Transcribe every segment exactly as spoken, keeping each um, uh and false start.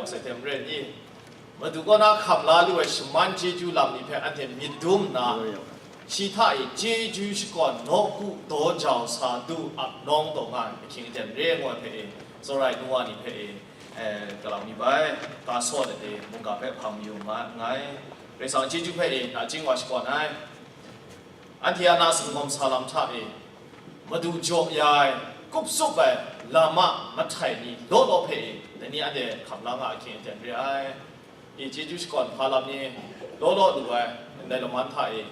Sai hte maren i, Madu kaw na hkam la lu ai shaman chyeju lam ni hpe anhte myit dum nna, shi hta e chyeju shakawn nawku daw jau sa du ap nawng taw nga ai ahkying aten re ai ngu ai hpe e, tsawra ai nu wa ni hpe e, eh, galaw mi bai, ka saw let e, mungga hpe hpang mayu nga, nga ai. Karai Kasang chyeju hpe e, nachying wa shakawn ai. Anhte a na singgawm sa lam hta e, Madu jaw ya ai, kup tsup ai, lam a mahtai ni law law hpe e, dai ni anhte hkam la nga ahkying aten re ai. I chyeju shakawn hpa lam ni law law lu ai, ndai laman hta e,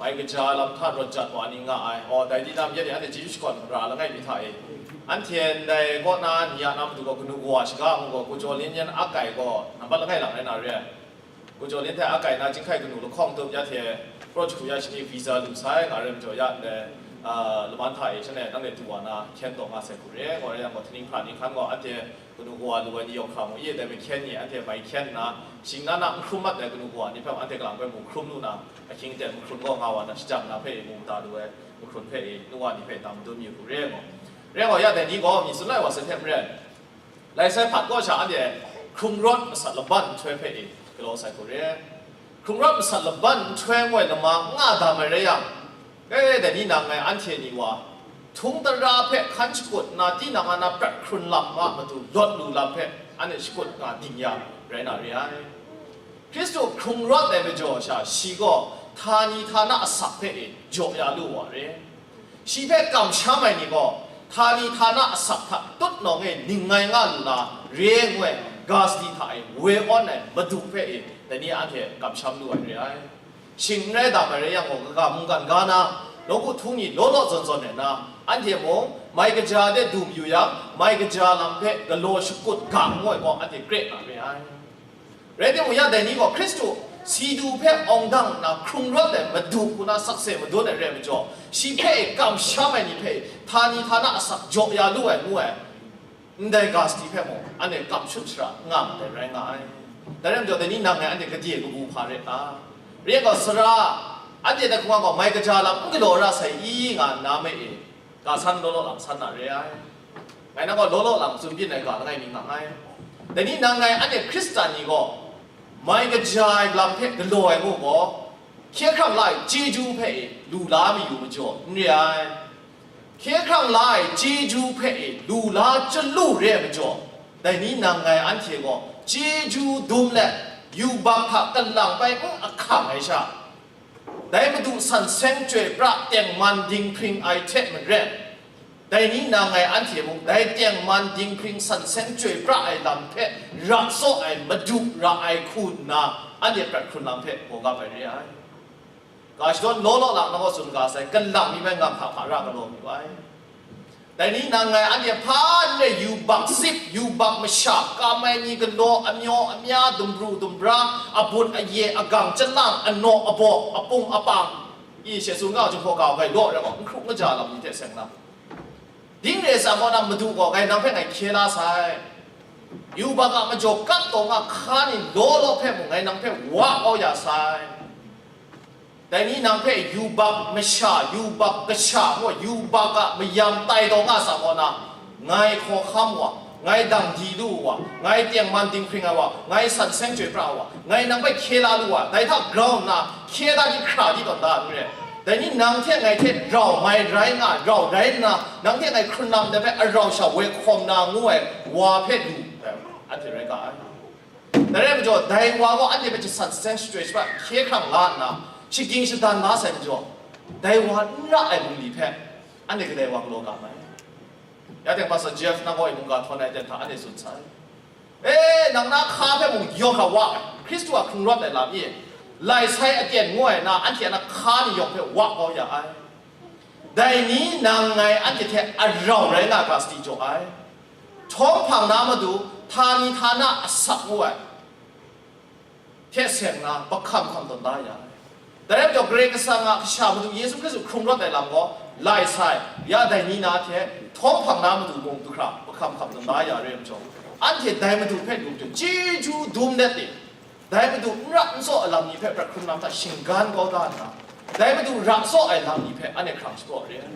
mai kaja lam hta rawt jat wa ni nga ai. Aw, dai tinang yet e anhte chyeju shakawn ra langai mi hta e, anhte ndai kaw na ni a na matu gaw kanu kawa shaga ngu gaw, Ku Jaw Lin yan akai gaw nambat langai lang rai na re ai. Ku Jaw Lin hte akai na Chyinghkai kanu lahkawng tup ya hte, Praw Jahku ya shani visa lu sai nga rai majaw ya ndai, ah, laman hta e shanhte nanhte du wa na hkyen taw nga sai hku re, gaw rai yang gaw, htaning hpra ni hkan gaw anhte kanu kawa lu ai ni yawng hkra mu i, dai mahkyen ni anhte mai hkyen nna, shing na na n hkrum mat ai kanu kawa ni hpe anhte kalang hpe mu hkrum lu na, ahkying aten mahkrun gaw nga wa na, shajang na hpe mu mada lu ai mahkrun hpe e, nu wa ni hpe dang madun yu hku re ai gaw. Re ai gaw, ya dai ni gaw myi tsun lai wa sai hte maren, lai sai hpat kaw sha anhte hkrung rawt masat laban nhtoi hpe e galaw sai hku re ai. Hkrung rawt masat laban nhtoi ngoi lama nga dam ai rai yang, e, dai ni nang ngai anhte ni wa, htung tara hpe hkan shakut nna, tinang a na prat hkrun lam a matu lawt lu lam hpe anhte shakut nga ding ya rai na re ai. Hkristu hkrung rawt ai majaw sha, shi gaw htani htana asak hpe e jaw ya lu wa re. Shi hpe kamsham ai ni gaw, htani htana asak hta tutnawng e ningngai nga lu na, re ai ngu ai, ga sadi hta e woi awn ai Madu hpe e, dai ni anhte kamsham lu ai re ai. Shing n rai dam ai rai yang gaw, kaga mungkan ga na, nawku htung ni law law zawn zawn ai na, anhte mung mai kaja de du mayu yang, mai kaja lam hpe galaw shakut ga ngu ai gaw, anhte kre na re ai. Rai timung, ya dai ni gaw Hkristu si du hpe awng dang nna hkrung rawt ai Madu hku na sakse madun ai re ai majaw, shi hpe e kamsham ai ni hpe e htani htana asak jaw ya lu ai ngu ai, ndai ga sadi hpe mung anhte kam shut shara nga mat ai rai nga ai. Dai rai majaw, dai ni nang ngai anhte gade kabu hpa re a? Re ai gaw, sara, anhte dai hkungga gaw mai kaja lam n galaw ra sai i nga nna me e, ga san law law lang san na re ai. Ngai nang gaw law law lang tsun byin ai ga langai mi nga ai. Dai ni nang ngai anhte Hkristan ni gaw, mai kaja ai lam hpe galaw ai ngu gaw, hkye hkrang la ai chyeju hpe e lu la mayu majaw n re ai. Hkye hkrang la ai chyeju hpe e lu la chyalu re ai majaw, dai ni nang ngai anhte gaw chyeju dum let, yubak hta kalang bai n ahkang ai sha, dai Madu san seng chyoi pra tengman dinghpring ai hte maren, dai ni nang ngai anhte mung dai tengman dinghpring san seng chyoi pra ai lam hpe ra tsaw ai Madu ra ai hku nna, anhte prat hkrun lam hpe gawgap ai re ai. Ga shadawn law law lang nang gaw tsun ga sai, kalang mi bai ngam hka hka ra galaw mayu ai. Dai ni nang ngai anhte hpa n re, yubak sip, yubak masha, kam ai ni galaw, amyaw amya, dumbru dumbra, abut aye, agang chyalang, anaw abaw, apung apang, i she tsun ga, Jinghpaw ga hkai law rai gaw, n hkrup n kaja lam ni hte seng na, ding re ai sa gaw na, Madu gaw ngai nang hpe ngai hkye la sai. Yubak a majaw kap taw nga hka ni law law hpe mung ngai nang hpe wa kau ya sai. Dai ni nang hpe yubak masha, yubak kasha, ngu ai yubak a mayam tai taw nga sa gaw na, ngai hkawhkam wa, ngai dang di lu wa, ngai tengman dinghpring ai wa, ngai san seng chyoi pra wa, ngai nang hpe hkye la lu wa, dai hta grau nna hkye da di hkra di tawn da n re. Dai ni nang hte ngai hte rau mai rai nga, rau rai nna, nang hte ngai hkrun lam dai hpe arau sha woi hkawm na ngu ai wa hpe lu, anhte rai ga ai. Dai rai majaw, dai wa gaw anhte hpe jasan seng shachyoi shaprat hkye hkrang la nna, shaging shadan la sai majaw, dai wa n ra ai bungli hpe anhte kadai wa galaw ga mai. Ya teng Pastor Jeff nang gaw i mungga htawn ai ten hta anhte tsun sai. E, nang na hka hpe mung yawng hkra wa ai, Hkristu a hkrung rawt ai lam i, lai sai aten ngu ai na, anhte a na hka ni yawng hpe wa kau ya ai. Dai ni nang ngai anhte hte arau rai nga ga sadi jaw ai. Htawm hpang na matu, htani htana asak ngu ai hte seng na, bahkam hkam tawn da ya ai. Dai rai majaw, Karai Kasang a Kasha Madu Yesu Hkristu hkrung rawt ai lam gaw, lai sai, ya dai ni na hte, htawm hpang na matu mung du hkra, bahkam hkam tawn da ya re ai majaw, anhte dai Madu hpe lu majaw, chyeju dum let e, dai Madu n ra n tsaw ai lam ni hpe prat hkrun lam hta shinggan kau da nna, dai Madu ra tsaw ai lam ni hpe anhte hkrang shapraw re ai.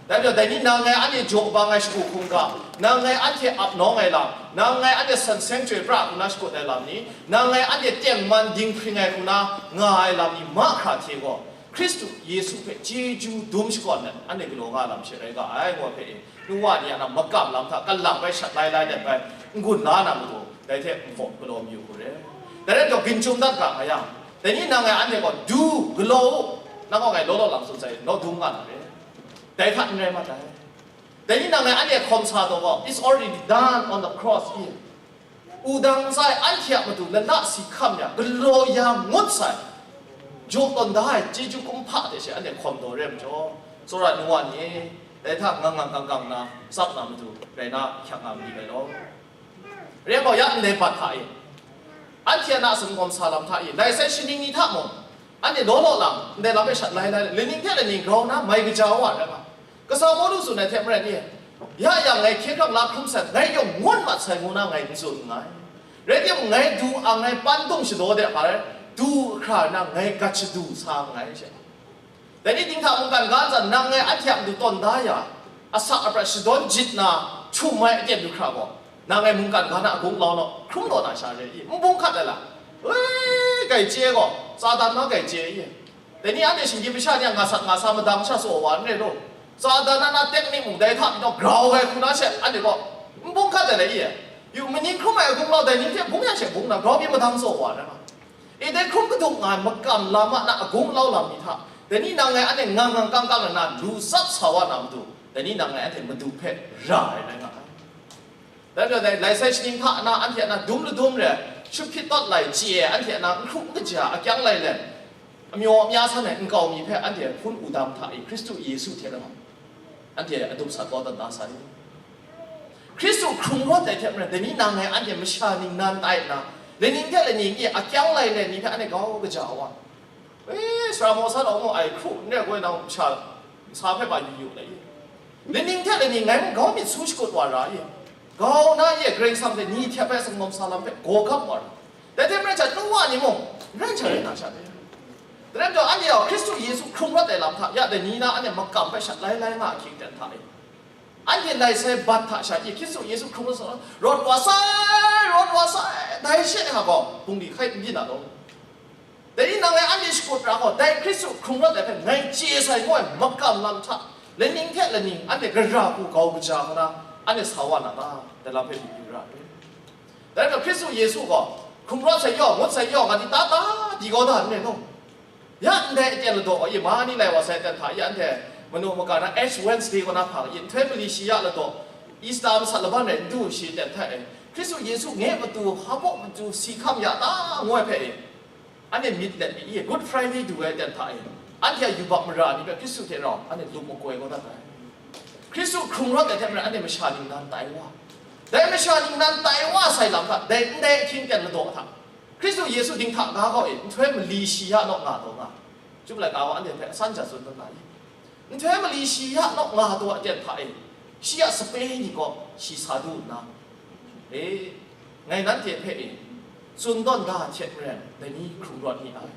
Dai majaw, dai ni nang ngai anhte jaw bang ai shagu hkungga, nang ngai anhte ap nawng ai lam, nang ngai anhte san seng chyoi pra hku na shakut ai lam ni, nang ngai anhte tengman dinghpring ai hku na nga ai lam ni mahkra hte gaw, Hkristu Yesu hpe chyeju dum shakawn let anhte galaw nga lam she rai ga ai, ngu ai hpe e, nu wa ni a na makam lam hta kalang bai shat lai lai let bai, n-gun la na matu, dai hte nhpaw galaw mayu hku re. Dai rai gaw, ginchyum dat ga nga yang, dai ni nang ngai anhte gaw du, galaw u, nang gaw ngai law law lam tsun sai, naw dum nga na re. Dai hta n rai mat ai. Dai ni nang ngai anhte hkawm sa taw gaw, it's already done on the cross, i. Wudang ntsa e anhte a matu lala si hkam ya, galaw ya ngut sai, jaw tawn da ai chyeju kumhpa hte she anhte hkawm taw re ai majaw, tsawra nu wa ni, dai hta ngang ngang kang kang nna tsap na matu rai na hkyak nga ma li ai law. Rai gaw, ya ndai bat hta e, anhte a na sumgawm sa lam hta e, lai sai shaning ni hta mung, anhte law law lang, ndai lam e shat lai lai, laning hte laning grau na mai kaja wa ai rai nga. Kasa Pawlu tsun ai hte maren e, ya yang ngai hkye hkrang la hkrum sai, ngai yawng ngun mat sai ngu na ngai n tsun nngai. Rai timung, ngai du ang ai pan dung shadaw de hpa rai, du hkra na ngai gat shadu sa nngai she. Dai ni dinghta mungkan ga ntsa nang ngai anhte a matu tawn da ya, asak aprat shadawn jit na htum ai aten du hkra gaw, nang ngai mungkan ga na a gunglau naw hkrum taw na sha re i, n bung hkat ai la? Ui, gaichye gaw, Satan na gaichye i. Dai ni anhte shinggyim masha ni a nga sat nga sa madang sha tsaw wa n re law, Satan na na teknik mung dai hta pyi naw grau ai hku na she anhte gaw n bung hkat ai la i? Yu, maning hkrum ai a gunglau dai ni hte bung yang she bung na grau pyi madang tsaw wa ai rai nga. E, dai hkrum kaduk nga ai makam lam a na a gunglau lam ni hta, dai ni nang ngai anhte ngang ngang kang kang na lu tsap sa wa na matu, dai ni nang ngai anhte Madu hpe ra ai rai nga ai. Dai majaw dai, lai sai shaning hta na anhte a na dum ladum re, shut hpyit tawt lai chye ai anhte a na n hkru n kaja, akyang lai let, amyaw amya san ai nkau mi hpe anhte hpun wudang hta e Hkristu Yesu hte rau anhte adup sat kau dat na sai. Hkristu hkrung rawt ai hte maren, dai ni nang ngai anhte masha ningnan tai nna, laning hte laning e akyang lai let ni hpe anhte grau kaja wa. E, sara maw sa rau mu ai hkru n re ai gaw, nang masha nsa hpe ba yu yu lai i? Laning hte laning ngai mung grau myit su shakut wa ra i? Grau na e Karai Kasang hte ni hte bai sangawm sa lam hpe gaw gap wa ra. Dai hte maren sha, nu wa ni mung n rai n sha rai na sha de. Dai rai majaw, anhte gaw Hkristu Yesu hkrung rawt ai lam hta ya, dai ni na anhte makam hpe shat lai lai nga ahkying ten hta e, anhte lai sai bat hta sha e Hkristu Yesu hkrung rawt sa, rawt wa sai, rawt wa sai, dai she nga gaw bungli hkai n byin a law. Dai ni nang ngai anhte shakut ra gaw, dai Hkristu hkrung rawt ai hpe ngai chye sai ngu ai makam lam hta, laning hte laning anhte gara hku grau kaja hku na anhte sa wa na ta? Dai lam hpe myit yu ra ai. Dai hpe Hkristu Yesu gaw, hkrung rawt sai yaw, ngut sai yaw, nga di ta ta, di kau da n rai law? Ya ndai aten ladaw e, ma ni lai wa sai aten hta e, anhte manu maka na Ash Wednesday kaw na hpang e, nhtoi mali shi ya ladaw, Easter masat laban rai n du shi aten hta e, Hkristu Yesu nge matu, hpa baw matu si hkam ya ta, ngu ai hpe e, anhte myit let mi e, Good Friday du ai aten hta e, anhte a yubak mara ni hpe Hkristu hte rau anhte lup makoi kau dat ai. Hkristu hkrung rawt ai hte maren anhte masha ningnan tai wa. Dai masha ningnan tai wa sai lam hta, dai ndai ahkying ten ladaw hta, Hkristu Yesu dinghta ga gaw e, nhtoi mali shi ya naw nga taw nga. Chyum laika wa anhte hpe asan ja tsun dan na i? Nhtoi mali shi ya naw nga taw aten hta e, shi a sape ni gaw shi sa du nna, e, ngai nanhte hpe e, tsun tawn da hte maren, dai ni hkrung rawt ni ai.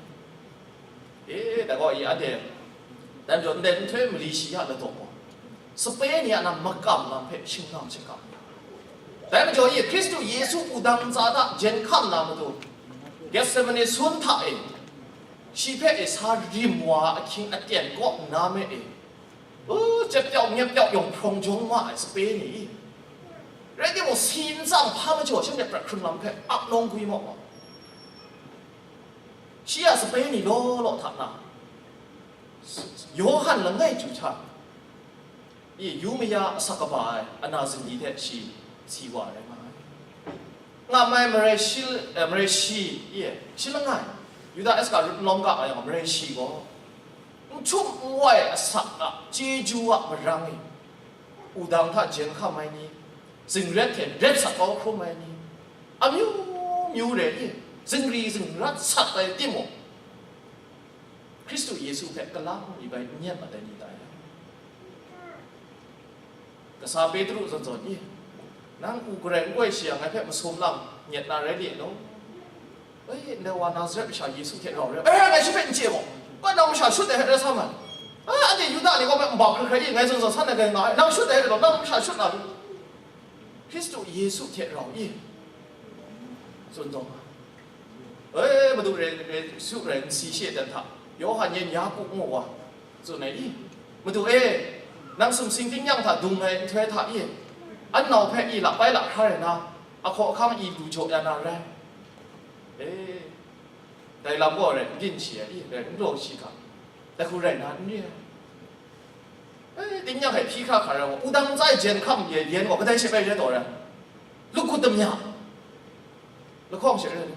E, dai gaw i, anhte, dai majaw ndai nhtoi mali shi ya ladaw gaw, sape ni a na makam lam hpe shingnang shaga. Dai majaw i, Hkristu Yesu wudang ntsa hta jen hkam na matu, Getsemane sun hta e, shi hpe e sa rim wa ahkying aten kaw nna me e, u, cep pyau nyep pyau yawng hprawng jawng ma ai sape ni, rai timung, si n tsang hpa majaw shanhte prat hkrung lam hpe ap nawng gwi maw? Shi a sape ni law law hta na, Yawhan langai chyu hta, i, yu maya asak kaba ai ana zingri hte shi si wa rai nga ai. Nga mai marai shi, eh, marai shi, i, shi langai, Yuda Iskariot nlawm ga nga yang marai shi gaw, n htum n wai asak a chyeju a marang e, wudang hta jen hkam ai ni, zingret hte ret sa kau hkrum ai ni, amyu myu re i, zingri zingrat sat ai timung, Hkristu Yesu hpe kalang mi bai n yan mat ai ni ta ya? Kasa Petru zawn zawn i, nang u garai n goi shi yang, ngai hpe masum lang nyet na rai li law? Ai, ndai wa Nazaret masha Yesu hte rau rai, ai, ngai shi hpe n chye gaw, koi nang masha shut ai hpe rai sa ma ai. A, anhte Yuda ni gaw nbak hkrai hkrai i, ngai zawn zawn san ai, ngai nga ai, nang shut ai law, nang masha shut na lu. Hkristu Yesu hte rau i, tsun taw nga. E, Madu re, re, su rai, nsi she dan hta, Yawhan yen Yaku ngu wa, tsun ai i, Madu e, nang sumsing tingnyang hta dung ai nhtoi hta i, an nau hpe i lap bai lap hkra rai na, ahkaw ahkang i lu jaw ya na rai. E, dai lam gaw rai n gyin shi ai, i rai n law shi ga, dai hku rai na n re ai. E, tingnyang hpe hpyi hkra hkra rai wa, wudang ntsa e jen hkam ye yen gaw, kadai she rai rai taw rai? Lukut damya lahkawng she rai.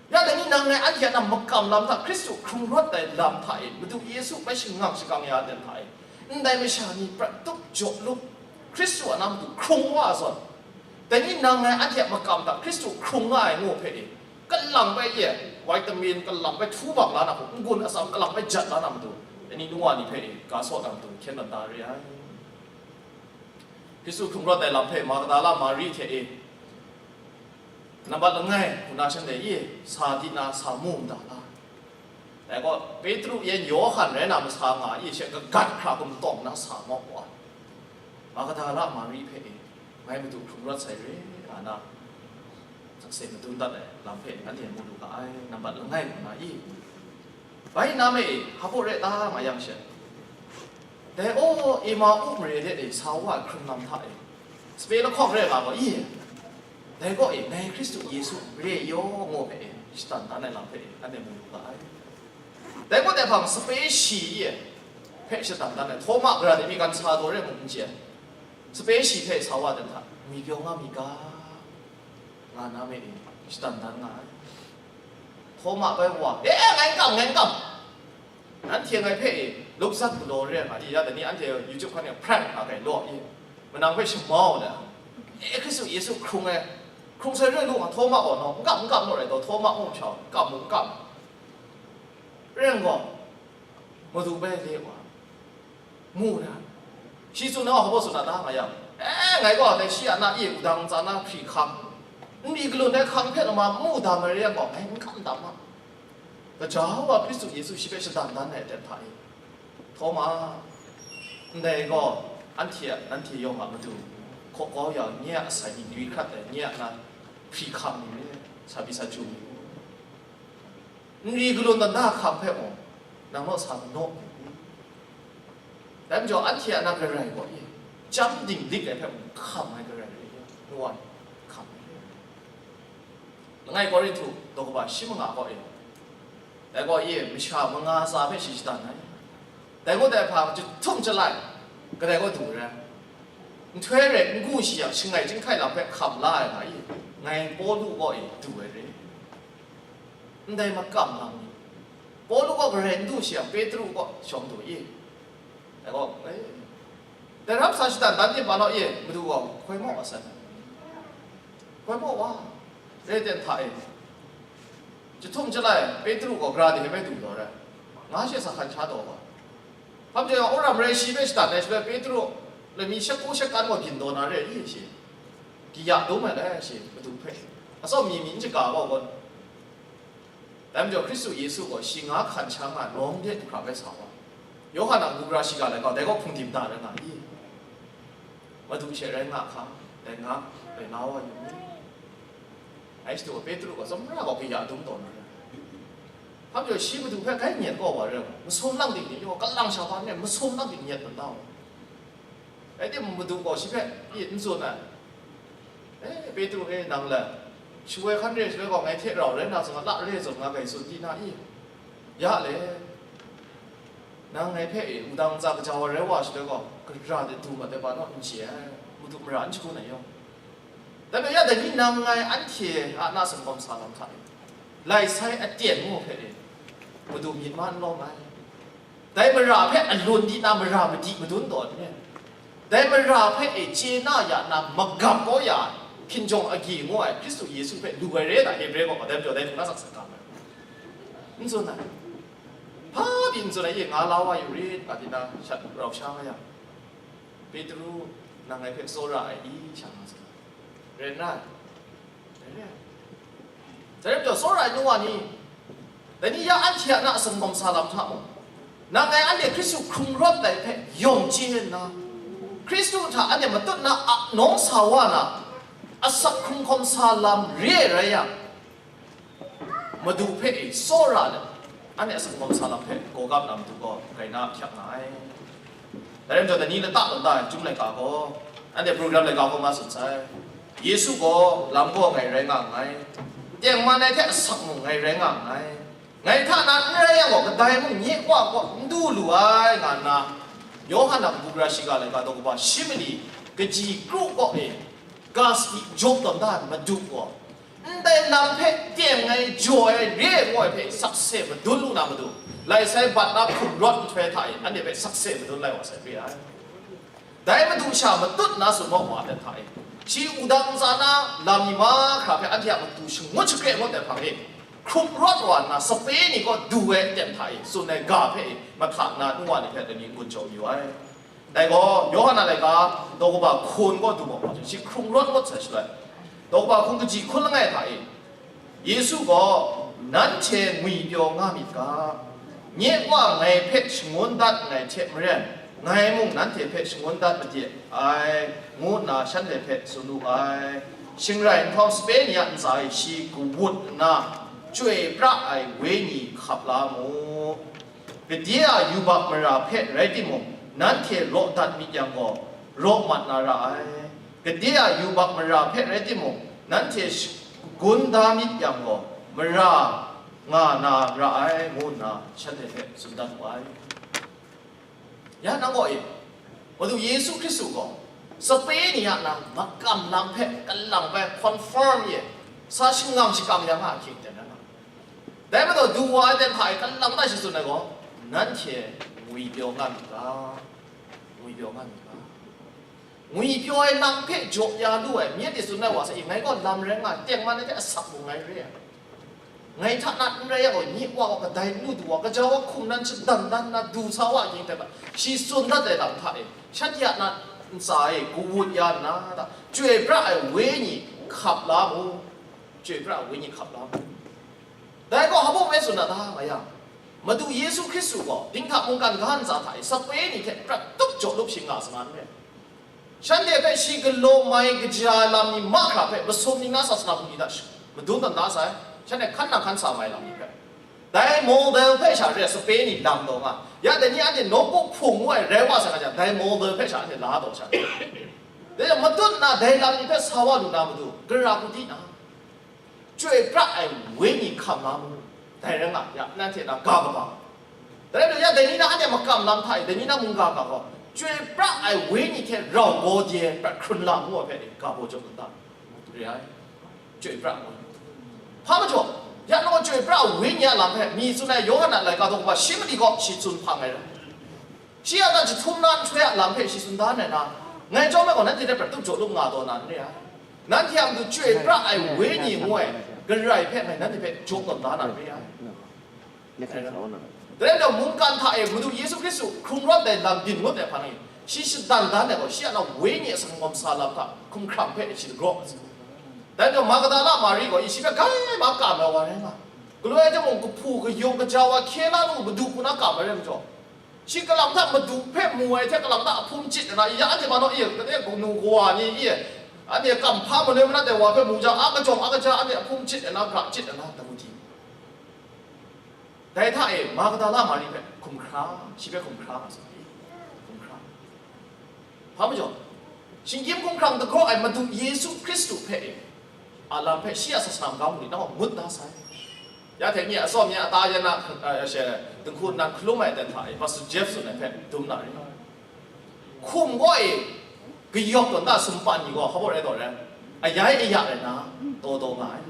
Ya dai ni nang ngai anhte a na makam lam hta, Hkristu hkrung rawt ai lam hta e, Madu Yesu bai shangang shakang ya ai hta e, ndai masha ni prat tup jaw lup, Hkristu a na matu hkrung wa ai zawn, dai ni nang ngai anhte a makam hta Hkristu hkrung nga ai ngu hpe e, kalang bai ye, vitamin kalang bai htu bang la na hku, n-gun atsam kalang bai jat la na matu, dai ni nu wa ni hpe e, ga saw na matu, hkyen tawn da re ai. Hkristu hkrung rawt ai lam hpe Magdala Mari hte e, nambat langai hku na shanhte e, sa di na, sa mu mada la. Dai gaw, Petru yan Yawhan rai na masa nga i, she kagat hkra gumtawng na sa mawk wa, Magdala Mari hpe e, ngai Madu hkrung rawt sai re, nga na, sakse madun dat ai lam hpe anhte mu lu ga ai, nambat langai hku na i. Bai na me e, hpa re ta nga yang she, dai, aw, Emau mare de e sa wa ai hkrung lam hta e, sape lahkawng re nga gaw i, dai gaw e, ngai Hkristu Yesu re yaw ngu hpe e, shatan dan ai lam hpe e, anhte mu lu ga ai. Dai gaw dai hpang sape shi e hpe shatan dan ai, Htawma gara de mi kan sa daw re mung n chye ai, sape shi hpe sa wa dan hta, ngwi pyaw nga mi ga, nga na me e, shatan dan nga ai. Htawma bai wa, e, ngai n kam, ngai n kam. Nanhte ngai hpe e, lukzat galaw re ai nga di, ya dai ni anhte YouTube hkan e prank nga gai law i, manang hpe shamau le, e, Hkristu Yesu hkrung ai, hkrung sai re lu nga, Htawma gaw nau, n kam, n kam law rai taw, Htawma ngu masha, n kam mu, n kam. Ren gaw, Madu bai le wa, mu na, shi tsun na, hpa tsun na ta nga yang, e, ngai gaw dai shi a na e wudang ntsa na hpri hkang, nri galun ai hkang hpe lama mu dam ai re yang gaw, ngai n kam dam ma. Gaja wa Hkristu Yesu shi hpe shatan dan ai aten hta e, Htawma, ndai gaw, anhte a, nanhte yawng a Madu, hkaw kau ya, nye a asai ni, dwi hkrat ai, nye a na hpri hkang ni, sa pyi sa chyu ni, nri galun dan da hkang hpe mung, nang naw sa naw. Dai majaw, anhte a na Karai gaw e, chyam dinglik ai hpe mung hkam ai Karai rai, nu wa, hkam ai. Langai Korinhtu daw kaba shi manga gaw e, dai gaw e, masha manga tsa hpe shi shadan ai. Dai gaw dai hpang chyahtum chyalai, kadai gaw du ai rai. Nhtoi rai n gu shi yang, shangai chyinghkai lam hpe hkam la ai nga e, ngai Pawlu gaw e, du ai re. Ndai makam lam ni, Pawlu gaw Karai n du shi yang, Petru gaw shawng du i. Dai gaw, e, dai rap sa shatan dan timung law e, Madu gaw hkoi maw wa san? Hkoi maw wa? Re ten hta e, chyahtum chyalai Petru gaw gara de hpe bai du taw rai, nga she sa hkan sha taw wa. Hpa majaw yang, Wora mare shi hpe shatan ai shaloi, Petru, lami shaku shakan gaw byin taw na re i shi? Kaya dum ai le shi, Madu hpe. Atsawm mi mi n shaga gaw gawn. Dai majaw, Hkristu Yesu gaw shi nga hkan sha nga ai, lawng de du hkra bai sa wa. Yawhan a kabu gara shiga laika, dai gaw hpung dim da rai nga i? Madu she rai nga hkam, dai nga, dai la wa yu ni? Ai shadu gaw, Petru gaw, tsawmra gaw kaya dum taw na rai. Hpa majaw, shi Madu hpe gai nyet kau wa rai, masum lang ting ni, yaw, kalang sha hpa n rai, masum lang ting nyet mada wa. Rai timung, Madu gaw shi hpe, i, n tsun ai. E, Petru e, nang le, shu ai hkan re shaloi gaw, ngai hte rau rai na zawn, la re zawn nga gai tsun di na i? Ya le, nang ngai hpe e, wudang ntsa kaja wa rai wa shaloi gaw, gara de du mat ai pa naw n chye ai, Madu mara n shagun ai yaw. Dai majaw, ya dai ni nang ngai anhte a na sumgawm sa lam hta e, lai sai aten ngu hpe e, Madu myit ma n lawm ai. Dai mara hpe alun di na mara madi madun taw ai ni, dai mara hpe e chye na ya na magap kau ya ai, hkinjawng agyi ngu ai Hkristu Yesu hpe lu ai re na, Hebre gaw dai majaw dai hku na sakse kam ai. N tsun ai. Hpa pyi n tsun ai, e, nga la wa yu rit, nga di na shat rau sha nga yang, Petru, nang ngai hpe tsawra ai i, sha nga tsun ai. Rai n rai? Rai n rai? Dai rai majaw, tsawra ai nu wa ni, dai ni ya anhte a na sumgawm sa lam hta mung, Nang ngai anhte Hkristu hkrung rawt ai hpe yawng chye nna, Hkristu hta anhte matut na a nawng sa wa na, asak hkrung hkawm sa lam re ai rai yang, Madu hpe e tsawra let, anhte asak hkrung hkawm sa lam hpe gawgap na Madu gaw grai na hkyak nga ai. Dai rai majaw, dai ni lata lata ai Chyum laika gaw, anhte program laika gaw nga tsun sai, Yesu gaw lam gaw ngai rai nga nngai, tengman ai hte asak mung ngai rai nga nngai, ngai hta na n rai yang gaw, kadai mung nye Wa kaw n du lu ai, nga nna, Yawhan a kabu gara shiga laika daw kaba shi mali kaji kru kaw e, ga sadi jaw tawn da ai Madu gaw, ndai lam hpe teng ai, jaw ai, re ai, ngu ai hpe sakse madun lu na Madu, lai sai bat na hkrung rawt nhtoi hta e, anhte hpe sakse madun lai wa sai re ai. Dai Madu sha matut na tsun wa wa ai hta e, shi wudang ntsa na lam ni mahkra hpe anhte a matu shangut shakre ngut ai hpang e, hkrung rawt wa nna, sape ni kaw du ai aten hta e tsun ai ga hpe e, mahta na nu wa ni hpe dai ni n-gun jaw yu ai. Dai gaw, Yawhan a laika daw kaba hkun kaw du wa wa jang, shi hkrung rawt ngut sai shaloi, daw kaba hkun kaji hkun langai hta e, Yesu gaw, "Nanhte ngwipyaw nga myit ga, nye Wa ngai hpe shangun dat nngai hte maren, ngai mung nanhte hpe shangun dat made ai," ngu nna shanhte hpe tsun wu ai. Shing rai nhtawm, sape ni a ntsa e shi kawut nna, Chyoi pra ai Wenyi hkap la mu. Gade a yubak mara hpe rai timung, nanhte raw dat myit yang gaw, raw mat na ra ai. Gade a yubak mara hpe rai timung, nanhte sh-, gun da myit yang gaw, mara nga na ra ai, ngu nna shanhte hpe tsun dat wu ai. Ya nang gaw e, Madu Yesu Hkristu gaw, sape ni a na makam lam hpe kalang bai confirm ye, sa shangang shakam ya nga ahkying ten na. Dai majaw, du wa ai ten hta e kalang ta shi tsun ai gaw, "Nanhte ngwipyaw nga myit ga, ngwipyaw nga myit ga." Ngwipyaw ai lam hpe jaw ya lu ai, myit e tsun ai wa sa i, ngai gaw lam rai nga ai, tengman ai hte asak mung ngai re ai. Ngai hta na n rai yang gaw, nye Wa gaw kadai n lu du wa, gaja wa hkum nan shadan dan nna du sa wa ahkying ten hta, shi tsun dat ai lam hta e, shanhte a na ntsa e kawut ya nna, da, Chyoi pra ai Wenyi hkap la mu. Chyoi pra ai Wenyi hkap la mu. Dai gaw hpa baw rai tsun na ta nga yang, Madu Yesu Hkristu gaw dinghta mungkan ga ntsa hta e sape ni hte prat tup jaw lup shi nga sa na n rai. Shanhte hpe shi galaw mai kaja ai lam ni mahkra hpe masum ning na sasana bungli hta sh-, madun tawn da sai, shanhte hkan nang hkan sa mai lam ni hpe. Dai model hpe sha re ai sape ni lam taw nga, ya dai ni anhte nawku hpung ngu ai rai wa sai nga jang, dai model hpe sha anhte la taw sha. Dai yang matut nna dai lam ni hpe sa wa lu na matu, gara kudi na, Chyoi pra ai Wenyi hkam la mu, dai rai nga, ya, nanhte na ga kaba. Dai rai lu, ya, dai ni na anhte makam lam hta e, dai ni na mungga ga gaw, Chyoi pra ai Wenyi hte rau gaw de ai prat hkrun la mu ai hpe ga baw jaw kata? Re ai. Chyoi pra ai Wenyi. Hpa majaw, ya, nang Chyoi pra ai Wenyi a lam hpe mi tsun ai Yawhan a laika daw kaba shi mali gaw shi tsun hpang ai rai. Shi a ta jahtum na nhtoi a lam hpe shi tsun dan ai na, ngai chyawm ai gaw nanhte hte prat tup jaw lup nga taw na n re ai. Nanhte a matu Chyoi pra ai Wenyi ngu ai Karai hpe ngai nanhte hpe jaw tawn da na n re ai. Dai rai majaw, mungkan hta e Madu Yesu Hkristu hkrung rawt ai lam byin ngut ai hpang e, shi shadan dan ai gaw, shi a na Wenyi a sanggawm sa lam hta hkumhkrang hpe shi dagraw ai. Dai majaw, Magdala Mari gaw, i shi hpe grai ma kam ai wa rai nga, galoi ai hte mung, kahpu kayung kaja wa hkye la lu, Madu hku na kam ai rai majaw, shi kalang hta Madu hpe mu ai hte, kalang hta ahpum chyit ai na, ya anhte ma naw, e, kade kanu kawa ni, e, anhte kam hpa maloi manat ai wa hpe mu jang, a kajawng a kaja anhte ahpum chyit ai na, ga chyit ai na, Daudi. Dai hta e Magdala Mari hpe hkumhkra, shi hpe hkumhkra nga sa ai, hkumhkra. Hpa majaw, shinggyim hkumhkrang dagraw ai Madu Yesu Hkristu hpe e, a lam hpe shi a sasana magam ni nang ngut da sai. Ya hte nye atsawm nye ata yan na, eh, she, dinghku nnan hkalum ai aten hta e, Pastor Jeff tsun ai hpe dum na ri. Hkum gaw e, kayawp tawn da sumpan ni gaw, hpa baw rai taw rai, ayai aya rai na, taw taw nga ai.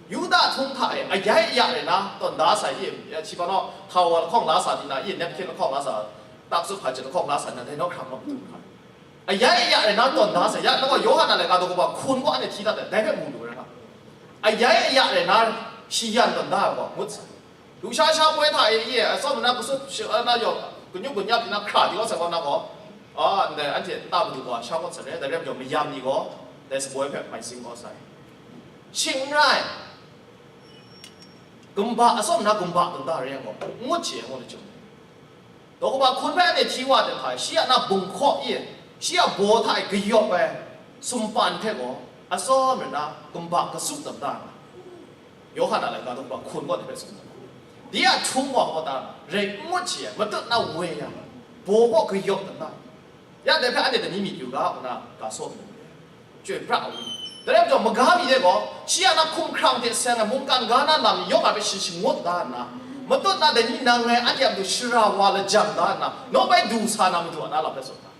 Yuda htung hta e, ayai aya rai na, tawn da sai i, ya, shi hpa naw, htawa lahkawng la sa di na, i, napkin lahkawng la sa, taksu hpa jat lahkawng la sa na, dai naw hkram naw htung hta. Ayai aya rai na tawn da sai, ya, nang gaw Yawhan a laika daw kaba hkun gaw anhte hti dat ai, dai hpe mu lu ai rai nga. Ayai aya rai na shi yan tawn da ai gaw ngut sai. Lusha sha poi hta e, i, atsawm na kasut shi, a, na yawng, kanyut kanyap di na hkra di wa sai gaw na gaw, a, ndai anhte nta madu gaw sha ngut sai re, dai rai majaw mayam ni gaw dai saboi hpe mai sing kau sai. Shing n rai, gumba, atsawm na gumba tawn da re yang gaw, ngut chye ai ngu lachyum. Daw kaba hkun hpe anhte hti wa ai hta e, shi a na bunghkaw e, shi a baw hta e kayawp ai sumpan hte gaw atsawm rai na, kumba kasu tam da ai. Yawhan a laika daw kaba hkun kaw hte hpe tsun ai. Dai a htung wa kaw ta rai n ngut shi ai, matut na woi yang, baw kaw kayawp tam da ai. Ya dai hpe anhte dai ni myit yu ga, ngu na ga saw ai. Chyoi pra ai. Dai rai majaw, maga mi de gaw, shi a na hkumhkrang hte seng ai mungkan ga na lam yawng a hpe shi shangut da nna, matut na dai ni nang ngai anhte a matu shara wa lajang da nna, nawk bai du sa na matu a na lam hpe tsun da.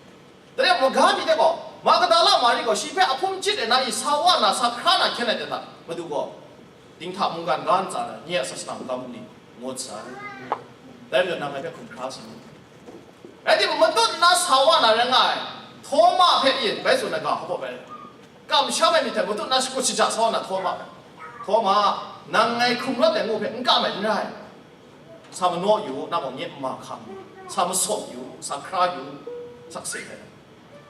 Dai rai maga mi de gaw, Magdala Mari gaw shi hpe ahpung chyit rai na i sa wa na, sa hkra na hkyen ai hte hta, Madu gaw, dinghta mungkan ga ntsa na, nye a sasana magam ni ngut sai. Dai majaw nang ngai hpe hkum hkra sa. Rai timung, matut na sa wa na rai nga ai, Htawma hpe yin bai tsun ai ga hpa bai. Kamsham ai myit hte matut na shakut shaja sa wa na Htawma hpe, Htawma, nang ngai hkrung rawt ai ngu hpe n kam ai n rai. Sa manaw yu, nang gaw nye n mahkam, sa masawp yu, sa hkra yu, sakse ai.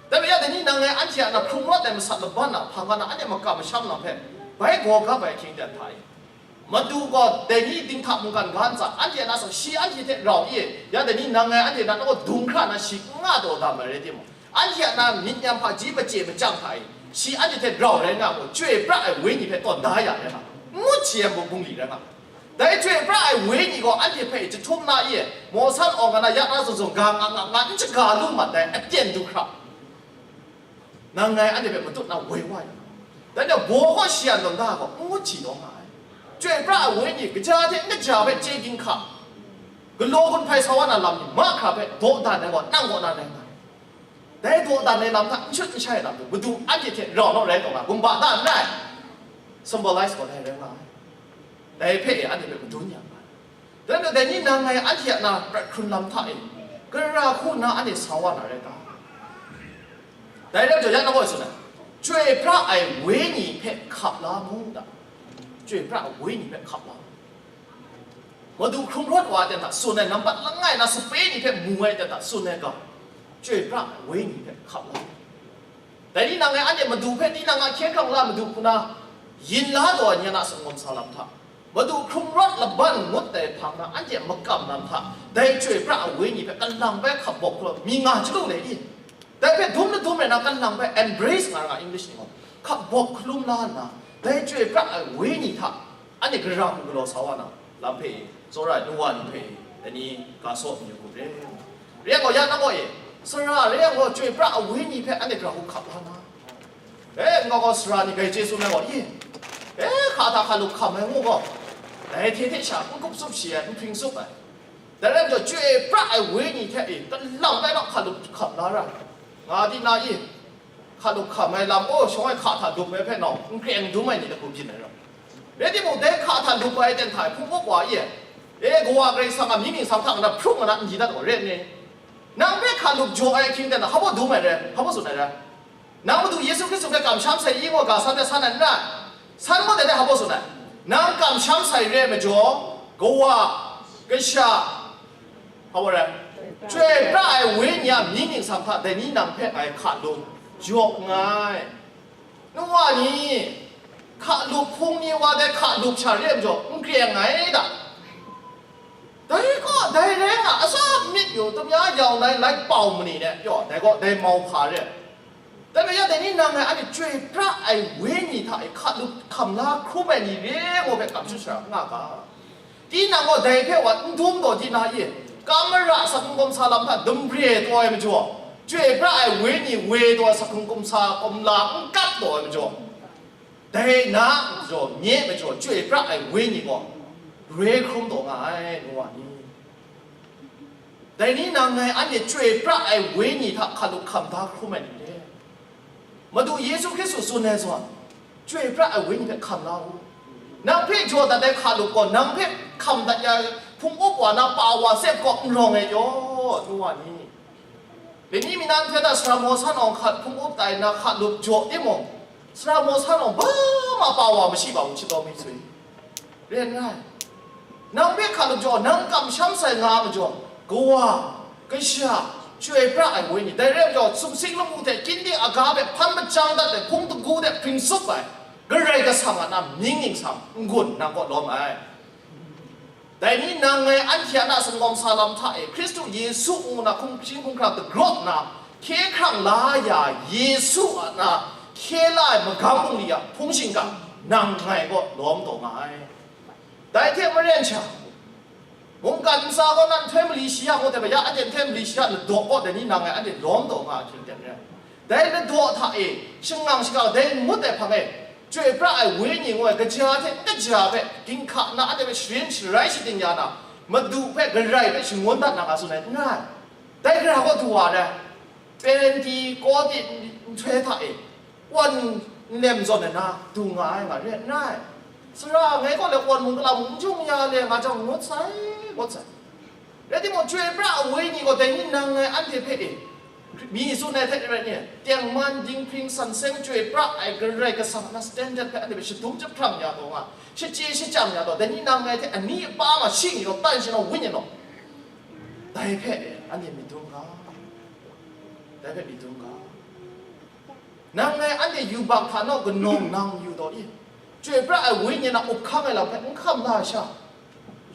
Dai majaw, dai ni nang ngai anhte a na hkrung rawt ai masat laban a hpang ga na anhte makam masham lam hpe bai gaw gap ai hkying dan hta e, Madu gaw dai ni dinghta mungkan ga ntsa, anhte a na sa shi anhte hte rau i, ya dai ni nang ngai anhte na naw dung hkra na shi n nga taw dam ai rai timung, anhte a na myit nyam hpaji mace machyang hta e, shi anhte hte rau rai nga gaw, chyoi pra ai wenyi hpe tawn da ya rai nga, ngut shi ai bungli rai nga. Dai chyoi pra ai wenyi gaw anhte hpe jahtum na i, mawsan awng ga na ya na zawn zawn ga nga nga nga n shaga lu mat ai aten du hkra. Nang ngai anhte hpe matut na woi wa ai. Dai ni baw kaw shi a ntawn da gaw, n ngut shi taw nga ai. Chyoi pra ai wenyi, kaja hte n kaja hpe chye ginhka, galaw gun hpai sa wa na lam ni mahkra hpe dawdan ai gaw, nang kaw na rai nga ai. Dai dawdan ai lam hta n shut n shai ai lam hte, Madu anhte hte rau naw rai taw na, gumba da n rai. Symbolize gaw dai rai nga ai. Dai hpe e anhte hpe madun ya nga ai. Dai majaw, dai ni nang ngai anhte a na prat hkrun lam hta e, gara hku nna anhte sa wa na rai ta? Dai rai majaw, ya na gaw tsun ai, chyoi pra ai wenyi hpe hkap la mu da. Chyoi pra ai wenyi hpe hkap la mu. Madu hkrung rawt wa ai ten hta tsun ai, nampat langai na sape ni hpe mu ai ten hta tsun ai ga, chyoi pra ai wenyi hpe hkap la mu. Dai ni nang ngai anhte Madu hpe tinang a hkye hkrang la Madu hku na yin la taw ai ni a na sangawm sa lam hta, Madu hkrung rawt laban ngut ai hpang na anhte makam lam hta, dai chyoi pra ai wenyi hpe kalang bai hkap bawk hkrum mi nga chyalu le i? Dai hpe dum na dum rai na kalang bai embrace nga ra nga English ni gaw, hkap bawk hkalum la nna, dai chyoi pra ai wenyi hta anhte gara hku galaw sa wa na, lam hpe e, tsawra ai nu wa ni hpe e, dai ni ga saw mayu hku re. Re ai gaw, ya na gaw e, sara re ai gaw, chyoi pra ai wenyi hpe anhte gara hku hkap la na. E, n-ga gaw sara ni grai chye tsun ai gaw, i, e, hka hta hkalup hkam ai ngu gaw, dai hte hte sha n kup tsup shi ai, n hpring tsup ai. Dai rai majaw, chyoi pra ai wenyi hte e, kalang bai naw hkalup hkam la ra, nga di na i? Hkalup hkam ai lam, o, shawng ai hka hta lup ai hpe nau, n kreng dum ai ni lahku byin ai rau. Rai timung, dai hka hta lup ai ten hta e hpung up wa i, e, Kawa Karai Kasang a mying ningsang hta na hprung na n di dat gaw, rai nni? Nang hpe hkalup jaw ai ahkying ten hta hpa baw dum ai rai, hpa baw tsun ai rai? Nang Madu Yesu Hkristu hpe kamsham sai i ngu ga san hpe san ai n rai? San gaw dai hpe hpa baw tsun ai? Nang kamsham sai re ai majaw, Kawa, Kasha, hpa baw rai? Chyoi pra ai Wenyi a mying ningsang hta dai ni nang hpe ngai hkalup jaw nngai. Nu wa ni, hkalup hpung ni wa dai hkalup sha re ai majaw, n kre nngai da. Dai gaw, dai rai nga, atsam myit yu, tumya yau nai lai pau mani ne, yaw, dai gaw, dai mau hpa re. Dai majaw, dai ni nang ngai anhte chyoi pra ai Wenyi hta e hkalup hkam la hkrum ai ni re ngu hpe kamsham shara nga ga. Tinang gaw dai hpe wa n dum taw di na i? Kam mara sakhung kawmsa lam hta dum re taw ai majaw, chyoi pra ai Wenyi woi taw ai sakhung kawmsa kawmla n kap taw ai majaw, dai na majaw, nye majaw, chyoi pra ai Wenyi gaw roi hkrum taw nga ai, nu wa ni. Dai ni nang ngai anhte chyoi pra ai Wenyi hta hkalup hkam da hkrum ai ni le? Madu Yesu Hkristu tsun ai zawn, chyoi pra ai Wenyi hpe hkam la u. Nang hpe jaw dat ai hkalup gaw, nang hpe hkam dat ya ai hpung up wa na pa wa sep kaw n rawng ai yaw, nu wa ni. Beni minan hte na sara maw san awng hkat hpung up tai na hkalup jaw timung, sara maw san awng ba ma pa wa mashi ba u, chyit tawng mi sui. Re n rai. Nang hpe hkalup jaw, nang kamsham sai nga ai majaw, Kawa, Kasha, Chyoi pra ai Wenyi, dai re ai majaw, sumsing lamu hte kyin ding aga hpe hpan majang dat ai hpung dagu de hpring tsup ai Karai Kasang a na mying ningsang n-gun nang kaw lawm ai. Dai ni nang ngai anhte a na sumgawm sa lam hta e, Hkristu Yesu ngu na hkum hpring hkum hkrang dagraw nna, hkye hkrang la ya Yesu a na hkye la ai magam bungli a hpung shingkang, nang ngai gaw lawm taw nga ai. Dai hte maren sha, mungkan ntsa gaw nan nhtoi mali shi ya ngu dai, ya aten hte mali shi ya ladaw gaw dai ni nang ngai anhte lawm taw nga ai hte maren. Dai ladaw hta e, shangang shaga dai ngut ai hpang e, chyoi pra ai wenyi ngu ai kaja hte n kaja hpe, ginhka na anhte hpe sharin sharai shading ya na, Madu hpe Karai hpe shangun dat na nga tsun ai n rai. Dai gara gaw du wa ai, Pentikote nhtoi hta e, wan nlem zawn ai na, du nga ai nga re n rai. Sara ngai gaw le wan mung gala mung n jung ya le nga jang ngut sai, ngut sai. Rai timung, chyoi pra ai wenyi gaw dai ni nang ngai anhte hpe e, mi tsun ai hte rai ni, tengman dinghpring san seng chyoi pra ai Karai Kasang na standard hpe anhte hpe shadum jahprang ya taw nga, shachye shachyang ya taw, dai ni nang ngai hte ani apa ma shing yu, tan shanawng wenyi law, dai hpe e, anhte myit dum ga, dai hpe myit dum ga. Nang ngai anhte yubak hta naw kanawng nang yu taw i? Chyoi pra ai wenyi na up hkang ai lam hpe n hkam la sha,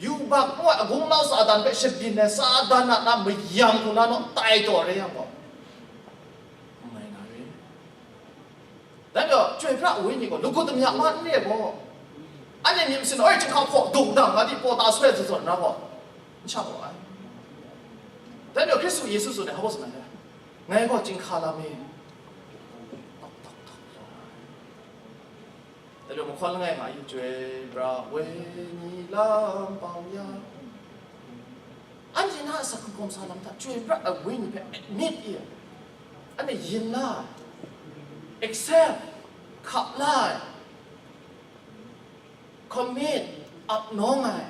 yubak ngu ai agung lau Satan hpe shabyin ai Satan a na mayam hku na naw tai taw re yang gaw, n mai na re. Dai majaw, chyoi pra ai wenyi gaw, lagut damya ma n re gaw, anhte myit masin, oi, chyinghka hpaw dungdang nga di, paw ta soi ai zawn na gaw, n shang gaw ai. Dai majaw, Hkristu Yesu tsun ai, hpa tsun ai, ngai gaw chyinghka lam e, Dai majaw, mahkawn langai nga yu, chyoi pra wenyi lam pau ya. Anhte na a asak hkungkawm sa lam hta chyoi pra ai wenyi hpe admit i, anhte yin la ai, accept, hkap la ai, commit, ap nawng ai.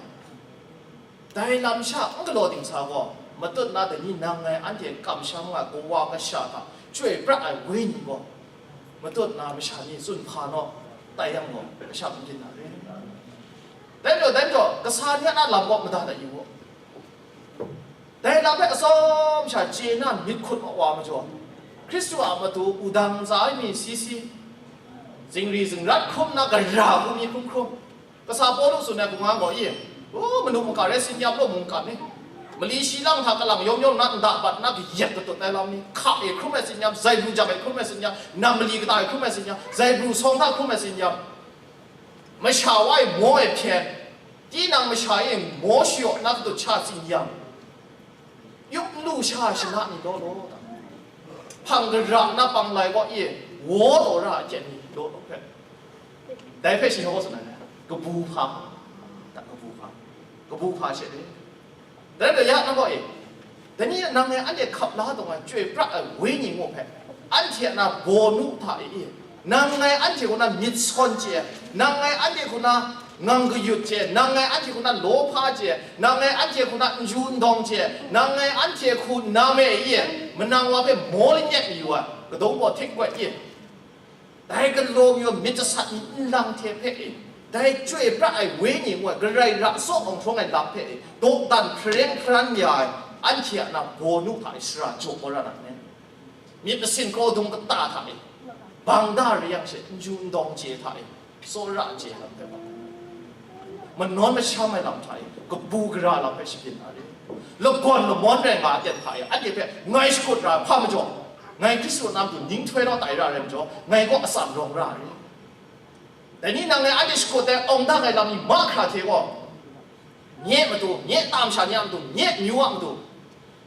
Dai lam sha n galaw ding sa gaw, matut na dai ni nang ngai anhte kamsham nga ai kawa kasha hta chyoi pra ai wenyi gaw, matut na masha ni tsun hpa naw tai yang gaw, masha n byin na re. Dai majaw, dai majaw, kasa ni a na lam gaw mada dat yu u. Dai lam hpe atsawm sha chye na myit hkut wa majaw, Hkristu a matu wudang ntsa ai mi si si, zingri zingrat hkrum na gara hku mi hkrum hkrum, Kasa Pawlu tsun ai hpung gaw i, u, manu maka rai tsin yam law mungkan ni, mali shi lang hta kalang yawng yawng na nda bat na kayat katut ai lam ni, hka e hkrum ai tsin yam, zaibru jang e hkrum ai tsin yam, nam mali kata e hkrum ai tsin yam, zaibru sawng hta hkrum ai tsin yam, masha wa e maw e hpyen, tinang masha e maw shayaw na katut sha tsin yam, Yup n lu sha shana ni law law ta, hpang gara na pang lai gaw e, waw taw ra ai hkyen ni law law hpe, dai hpe shi hkaw tsun ai, kabu hpa, ta kabu hpa, kabu hpa she de. Dai hpe ya na gaw e, dai ni nang e anhte hkap la taw ai chyoi pra ai wenyi ngu hpe, anhte a na baw nu hta e, nang ngai anhte kaw na myit sawn chye, nang ngai anhte kaw na ngang kayut chye, nang ngai anhte hku na lawhpa chye, nang ngai anhte hku na n ju n dawng chye, nang ngai anhte hku na me i, manang wa hpe maw lanyek mayu ai, kadawng baw hte kawt i, dai galaw mayu myit jasat ni nlang hte hpe i, dai chyoi pra ai wenyi ngu ai, Karai ra tsaw awng hprawng ai lam hpe i, dawdan hpareng hparan ya ai, anhte a na baw nu hta i shara jaw kau ra na me. Myit masin kraw dung kata hta e, bang da re yang she, n ju n dawng chye hta e, tsawra chye lam hpe bang, manawn masham ai lam hta e, kabu gara lam hpe shabyin na re. Lagawn lamawn rai nga ai hta e, anhte hpe ngai shakut ra ai hpa majaw, ngai Hkristu a na matu ning htoi naw tai ra ai majaw, ngai gaw atsam rawng ra ai. Dai ni nang ngai anhte shakut ai awng dang ai lam ni mahkra hte gaw, nye matu, nye tam sha ni a matu, nye amyu a matu,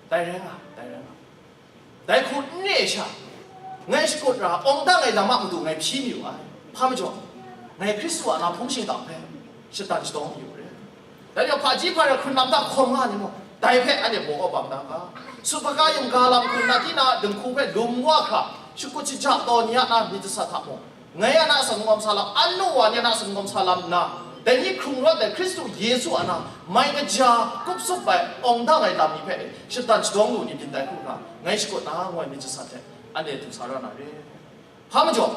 dai rai nga, dai rai nga. Dai hku n re ai sha, ngai shakut ra awng dang ai lam a matu ngai hpyi mayu ai. Hpa majaw, ngai Hkristu a na hpung shingkang hpe shatan shadawng mayu re. Dai majaw, hpaji hpara hkrun lam hta hkawm nga ni mung, dai hpe anhte baw kau bang da ga. Sut hpaga yamga lam hkrun na, tinang dinghku hpe lum wa hkra, shakut shaja taw ni a na myit jasat hta mung, ngai a na sumgawm sa lam, anu wa ni a na sumgawm sa lam nna, dai ni hkrung rawt ai Hkristu Yesu a na mai kaja kup tsup ai awng dang ai lam ni hpe shatan shadawng lu ni byin tai hku hkra, ngai shakut na ngoi myit jasat hte anhte du sa ra na re. Hpa majaw,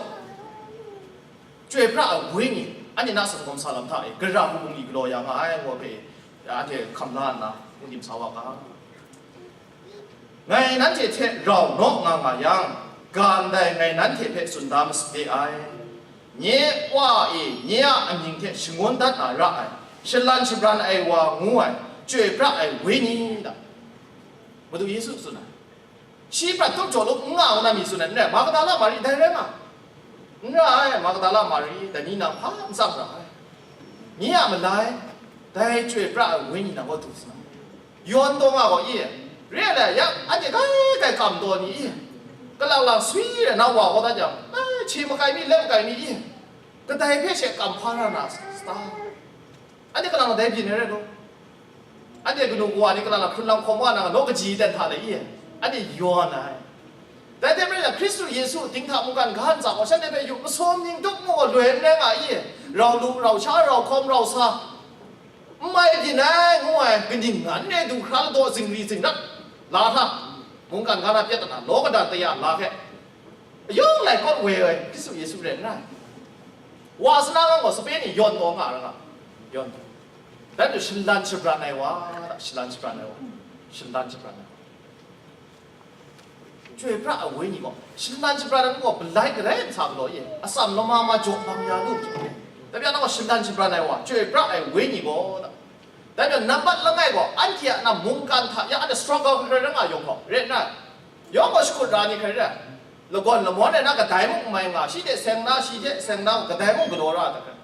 chyoi pra ai wenyi, anhte na sumgawm sa lam hta e, gara hku bungli galaw ya nga ai, ngu hpe, anhte hkam la nna, n dim sa wa ga. Ngai nanhte hte rau naw nga nga yang, ga ndai ngai nanhte hpe tsun da masade ai. Nye Wa e, nye a amying hte shangun dat na ra ai, Shalan shabran ai wa ngu ai, chyoi pra ai wenyi da. Madu Yesu tsun ai. Shi prat tup jaw lup n nga ngu na mi tsun ai, n rai, Magdala Mari dai rai nga. N ra ai, Magdala Mari, dai ni nang hpa n tsang ra ai. Nye a malai, dai chyoi pra ai wenyi nang kaw du sa. Yawn taw nga gaw i, re ai, ya, anhte kai kai kam taw ni i, kalang lang swi re na wa kaw da jang, ai, hte makai mi, let makai mi i, kadai hpe she kam hpa ra na sa ta? Anhte kalang lang dai byin ai rai law? Anhte kanu kawa ni kalang lang hkrun lang hkawm wa na, naw kaji ten hta le i, anhte yawn ai. Dai hte maren, Hkristu Yesu dinghta mungkan ga ntsa gaw, shanhte hpe yu masum ning tup mu gaw loi n rai nga i, rau lu, rau sha, rau hkawm, rau sa, n mai byin ai, ngu ai, kaning ngan re du hkra ladaw zingri zingrat la hta, mungkan ga na pyat na law kadan taya la hpe, ayawng lai kawt woi ai Hkristu Yesu rai n rai. Wa sana ngang gaw sape ni yawn taw nga ra nga, yawn taw. Dan du shalan shabran ai wa, shalan shabran ai wa, shalan shabran ai wa. Chyoi pra ai wenyi gaw, shalan shabran ai gaw, balai garai nsa galaw e, atsam lama ma jaw bang ya lu, jawng e. Dai pya na gaw, shalan shabran ai wa, chyoi pra ai wenyi gaw, da. Dai pya nambat langai gaw, anhte a na mungkan hta ya, anhte struggle hkrai rai nga yawng gaw, rai nna, yawng gaw shakut ra ni hkrai rai, lagawn lamawn ai na kadai mung n mai nga, shi hte seng na, shi hte seng na, kadai mung galaw ra ai hta hkrai.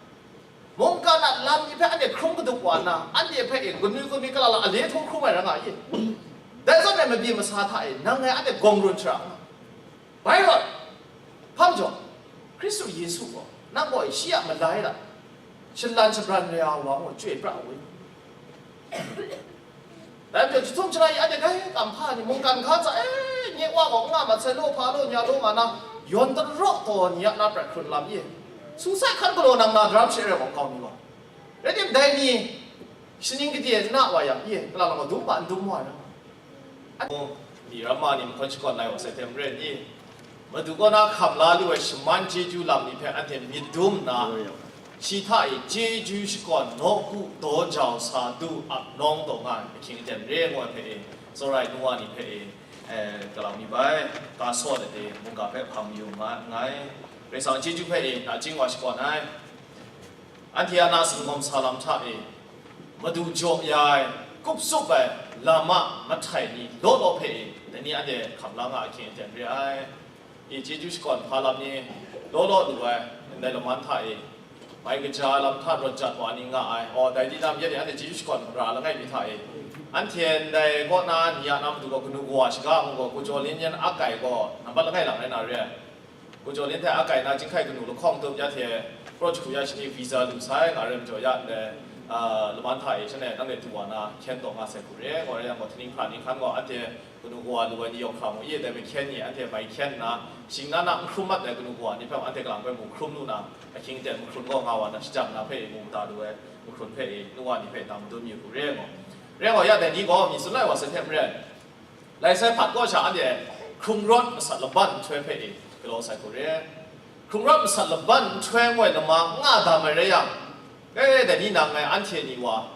Mungkan a lam ni hpe anhte hkrum kadup wa nna, anhte hpe e, kanu kanu kala la a le htung hkrum ai rai nga i? Dai zawn e, mabyi masa hta e, nang ngai anhte gawng run shara nga. Bai rawt, hpa majaw, Hkristu Yesu gaw, nang gaw e, shi a malai la, shalan shabran re ai wa gaw, chyoi pra ai. Dai majaw, jahtum jahrai anhte kai kam hpa ni, mungkan ga ntsa, e, nye wa gaw n nga mat sai, law hpa law nya law nga na, yawn taraw taw ni a na prat hkrun lam i, su sai hkan galaw nang na daram she rai gaw, nkau mi gaw. Rai tim, dai ni, shaning gade n na wa yang i, kalang lang gaw dum hpa n dum wa na. Myi ram ma ni mahkawn shakawn lai wa sai hte maren i, Madu kaw na hkam la lu ai shaman chyeju lam ni hpe anhte myit dum nna, shi hta e chyeju shakawn nawku daw jau sa du ap nawng taw nga ai ahkying aten re ngu ai hpe e, tsawra ai nu wa ni hpe e, e, galaw mi bai, ka saw let e, mungga hpe hpang mayu nga nngai. Karai Kasang chyeju hpe e, nachying wa shakawn ai. Anhte a na singawm sa lam hta e, Madu jaw ya ai, kup tsup ai, lam a mahtai ni law law hpe e, dai ni anhte hkam la nga ahkying aten re ai. I chyeju shakawn hpa lam ni law law lu ai, ndai laman hta e, mai kaja ai lam hta rawt jat wa ni nga ai. Aw, dai tinang yet e anhte chyeju shakawn ra langai mi hta e, anhte ndai kaw na ni a na matu gaw kanu kawa shaga ngu gaw, Gujaw Lin yan akai gaw nambat langai lang rai na re ai. Gujaw Lin hte akai na Jinghkai kanu lahkawng tup ya hte, Praw Jahku ya shani visa lu sai nga rai majaw ya ndai, a, laman hta e shanhte nanhte du wa na hkyen taw nga sai hku re, ngu rai yang gaw, htaning hkra ni hkan gaw anhte kanu kawa lu ai ni yawng hkra mu i, dai mahkyen ni anhte mai hkyen nna, shing na na n hkrum mat ai kanu kawa ni hpe anhte kalang hpe mu hkrum lu na, ahkying aten mahkrun gaw nga wa na, shajang na hpe e mu mada lu ai mahkrun hpe e, nu wa ni hpe na madun yu hku re ngu. Re gaw ya, dai ni gaw myi tsun lai wa sai hte maren, lai sai hpat kaw sha anhte hkrung rawt masat laban nhtoi hpe e galaw sai hku re. Hkrung rawt masat laban nhtoi ngoi lama nga dam ai rai yang, e, dai ni nang ngai anhte ni wa,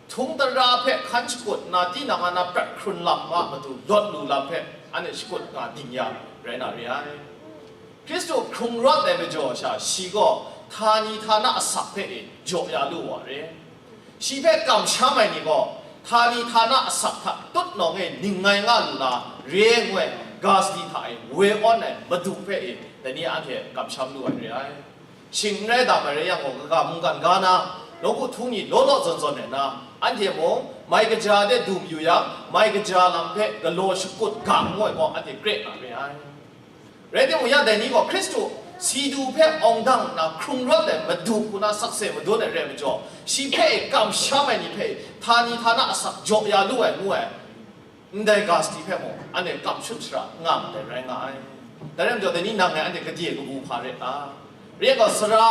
htung tara hpe hkan shakut nna, tinang a na prat hkrun lam a matu lawt lu lam hpe anhte shakut nga ding yang rai na re ai. Hkristu hkrung rawt ai majaw sha, shi gaw htani htana asak hpe e jaw ya lu wa re. Shi hpe kamsham ai ni gaw, htani htana asak hta tutnawng e ningngai nga lu na re ai ngu ai, ga sadi hta e woi awn ai Madu hpe e, dai ni anhte kamsham lu ai re ai. Shing n rai dam ai rai yang gaw, kaga mungkan ga na, nawku htung ni law law zawn zawn ai na, anhte mung mai kaja de du mayu yang, mai kaja lam hpe galaw shakut ga ngu ai gaw, anhte kre na re ai. Rai timung, ya dai ni gaw Hkristu si du hpe awng dang nna hkrung rawt ai Madu hku na sakse madun ai rai majaw, shi hpe e kamsham ai ni hpe e htani htana asak jaw ya lu ai ngu ai, ndai ga sadi hpe mung anhte kam shut shara nga mat ai rai nga ai. Dai rai majaw, dai ni nang ngai anhte gade kabu hpa re ta? Re ai gaw, sara,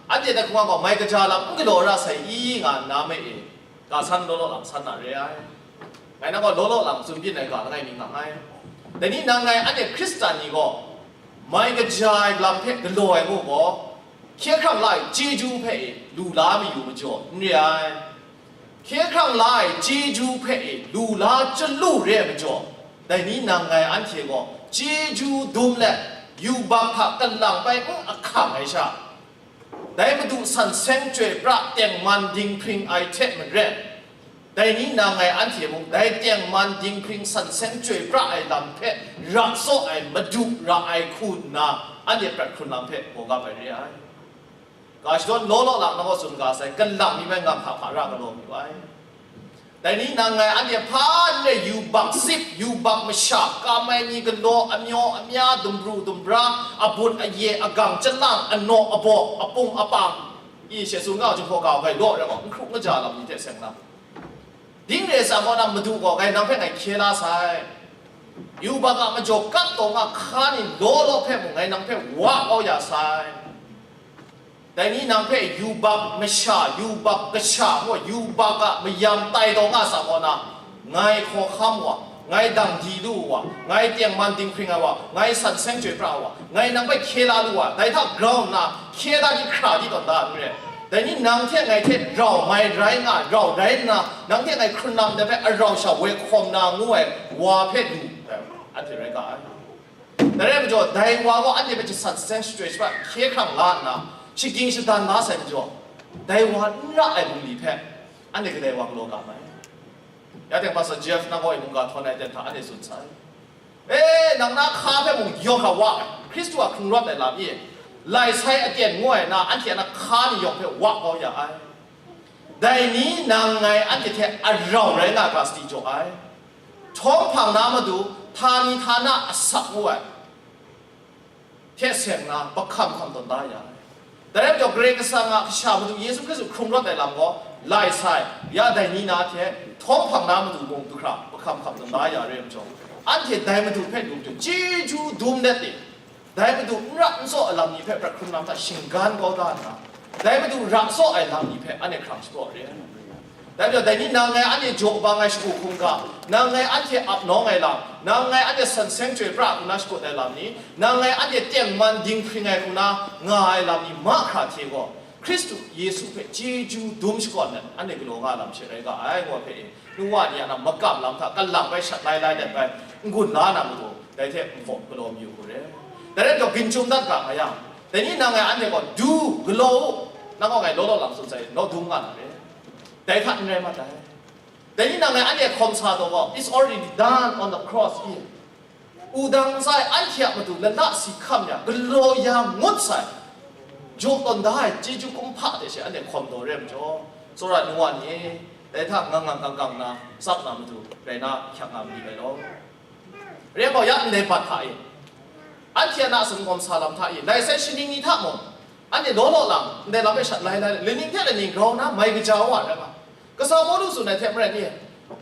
anhte dai hkungga gaw mai kaja lam n galaw ra sai i nga nna me e, ga san law law lang san na re ai. Ngai nang gaw law law lang tsun byin ai ga langai mi nga ai. Dai ni nang ngai anhte Hkristan ni gaw mai kaja ai lam hpe galaw ai ngu gaw, hkye hkrang la ai chyeju hpe e lu la mayu majaw n re ai. Hkye hkrang la ai chyeju hpe e lu la chyalu re ai majaw, dai ni nang ngai anhte gaw chyeju dum let yubak hta kalang bai n ahkang ai sha, Dai Madu san seng chyoi pra tengman dinghpring ai hte maren, dai ni nang ngai anhte mung dai tengman dinghpring san seng chyoi pra ai lam hpe ra tsaw ai Madu ra ai hku nna, anhte prat hkrun lam hpe gawgap ai re ai. Ga shadawn law law lang na gaw tsun ga sai, kalang mi bai ngam hpa hpa ra galaw mayu ai. Dai ni nang ngai anhte hpa n re yubak sip, yubak masha, kam ai ni galaw, amyaw amya, dumbru dumbra, abut aye, agang chyalang, anaw abaw, apung apang, i she tsun ga, Jinghpaw ga bai law rai gaw, n hkrup n kaja lam ni hte seng na. Ding re sa gaw na Madu gaw ngai nang hpe ngai hkye la sai. Yubak a majaw kap taw nga hka ni law law hpe mung ngai nang hpe wa kau ya sai. Dai ni nang hpe yubak masha, yubak kasha, ngu yubak a mayam tai taw nga sa gaw na, ngai hkawhkam wa, ngai dang di lu wa, ngai tengman dinghpring ai wa, ngai san seng chyoi pra wa, ngai nang hpe hkye la lu wa, dai hta grau nna hkye da di hkra di tawn da n re. Dai ni nang hte ngai hte rau mai rai nga, rau rai nna, nang hte ngai hkrun lam dai hpe arau sha woi hkawm na ngu ai wa hpe lu, anhte rai ga ai. Dai rai majaw, dai wa gaw anhte hpe jasan seng shachyoi shapra hkye hkrang la nna, shagying shadan la sai majaw, dai wa n ra ai bungli hpe anhte kadai wa galaw ga mai. Ya teng Pastor Jeff na gaw i mungga htawn ai ten hta anhte tsun sai. E, nang na hka hpe mung yawng hkra wa ai, Hkristu a hkrung rawt ai lam i, lai sai aten ngu ai na, anhte a na hka ni yawng hpe wa kau ya ai. Dai ni nang ngai anhte hte arau rai nga ga sadi jaw ai. Htawm hpang na matu, htani htana asak ngu ai hte seng na, bahkam hkam tawn da ya ai. Dai rai majaw, Karai Kasang a Kasha Madu Yesu Hkristu hkrung rawt ai lam gaw, lai sai, ya dai ni na hte, htawm hpang na matu mung du hkra, bahkam hkam tawn da ya re ai majaw, anhte dai Madu hpe lu majaw, chyeju dum let e, dai Madu n ra n tsaw ai lam ni hpe prat hkrun lam hta shinggan kau da nna, dai Madu ra tsaw ai lam ni hpe anhte hkrang shapraw re ai. Dai majaw, dai ni nang ngai anhte jaw bang ai shagu hkungga, nang ngai anhte ap nawng ai lam, nang ngai anhte san seng chyoi pra hku na shakut ai lam ni, nang ngai anhte tengman dinghpring ai hku na nga ai lam ni mahkra hte gaw, Hkristu Yesu hpe chyeju dum shakawn let anhte galaw nga lam she rai ga ai, ngu ai hpe e, nu wa ni a na makam lam hta kalang bai shat lai lai let bai n-gun la na matu, dai hte nhpaw galaw mayu hku re. Dai rai majaw, ginchyum dat ga nga yang, dai ni nang ngai anhte gaw, du, galaw u, nang gaw ngai law law lang tsun sai, naw dung nga na re. Dai hta n rai mat ai. Dai ni nang ngai anhte hkawm sa taw gaw, it's already done on the cross, i. Wudang ntsa e anhte a matu lala si hkam ya, galaw ya ngut sai, jaw tawn da ai chyeju kumhpa hte she anhte hkawm taw re ai majaw, tsawra nu wa ni e, dai hta ngang ngang kang kang nna tsap na matu rai na hkyak nga ma ni ai law. Re ai gaw, ya ndai bat hta e, anhte a na sumgawm sa lam hta e, lai sai shaning ni hta mung, anhte law law lang, ndai lam e shat lai lai, laning hte laning grau na mai kaja wa ai rai nga. Kasau Pawlu tsun ai hte maren ni,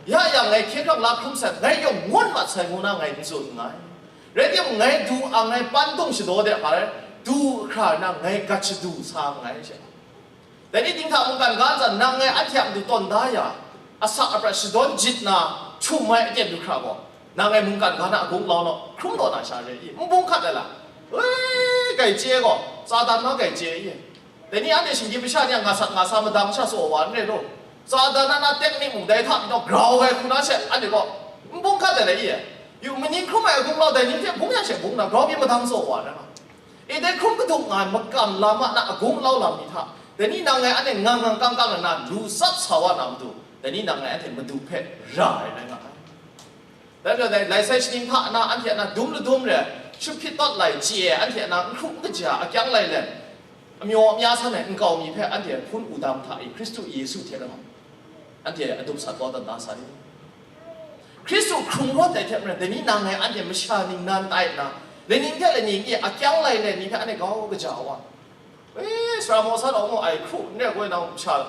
ya yang ngai hkye hkrang la hkrum sai, ngai yawng ngun mat sai ngu na ngai n tsun nngai. Rai timung, ngai du ang ai pan dung shadaw de hpa rai, du hkra na ngai gat shadu sa nngai she. Dai ni ting hta mungkan ga ntsa nang ngai anhte a matu tawn da ya, asak aprat shadawn jit na htum ai aten du hkra gaw, nang ngai mungkan ga na a gunglau naw hkrum taw na sha re i, n bung hkat ai la? Ui, gaichye gaw, Satan na gaichye i. Dai ni anhte shinggyim masha ni a nga sat nga sa madang sha tsaw wa n re law, Satan na na teknik mung dai hta pyi naw grau ai hku na she anhte gaw n bung hkat ai la i? Yu, maning hkrum ai a gunglau dai ni hte bung yang she bung na grau pyi madang tsaw wa na. E, dai hkrum kaduk nga ai makam lam a na a gunglau lam ni hta, dai ni nang ngai anhte ngang ngang kang kang nna lu tsap sa wa na matu, dai ni nang ngai anhte Madu hpe ra ai rai nga ai. Dai majaw, dai lai sai shaning hta na anhte a na dum ladum re, shut hpyit tawt lai chye ai, anhte a na n hkrup n kaja, akyang lai let, amyaw amya san ai nkau mi hpe anhte hpun wudang hta e Hkristu Yesu hte rau anhte adup sat kau dat na sai. Hkristu hkrung rawt ai hte maren, dai ni nang ngai anhte masha ningnan tai nna, laning hte laning e akyang lai let ni hpe anhte grau kaja wa. E, sara maw sa law mu ai hkru n re koi nang masha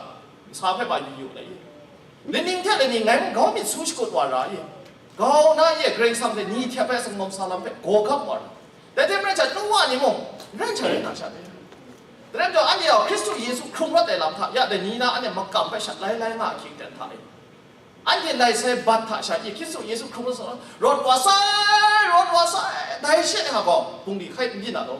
nsa hpe ma yu yu lai i. Laning hte laning ngai mung grau myit su shakut wa ra i. Grau na e Karai Kasang hte ni hte hpe sumgawm sa lam hpe gaw gap wa ra. Dai hte maren sha, nu wa ni mung, rai sha rai na sha re. Dai rai majaw, anhte gaw Hkristu Yesu hkrung rawt ai lam hta, ya dai ni na anhte makam hpe shat lai lai nga ahkying ten hta e. Anhte lai sai bat hta sha e Hkristu Yesu hkrung rawt sa, rawt wa sai, rawt wa sai, dai she nga gaw, bungli hkai n byin na law.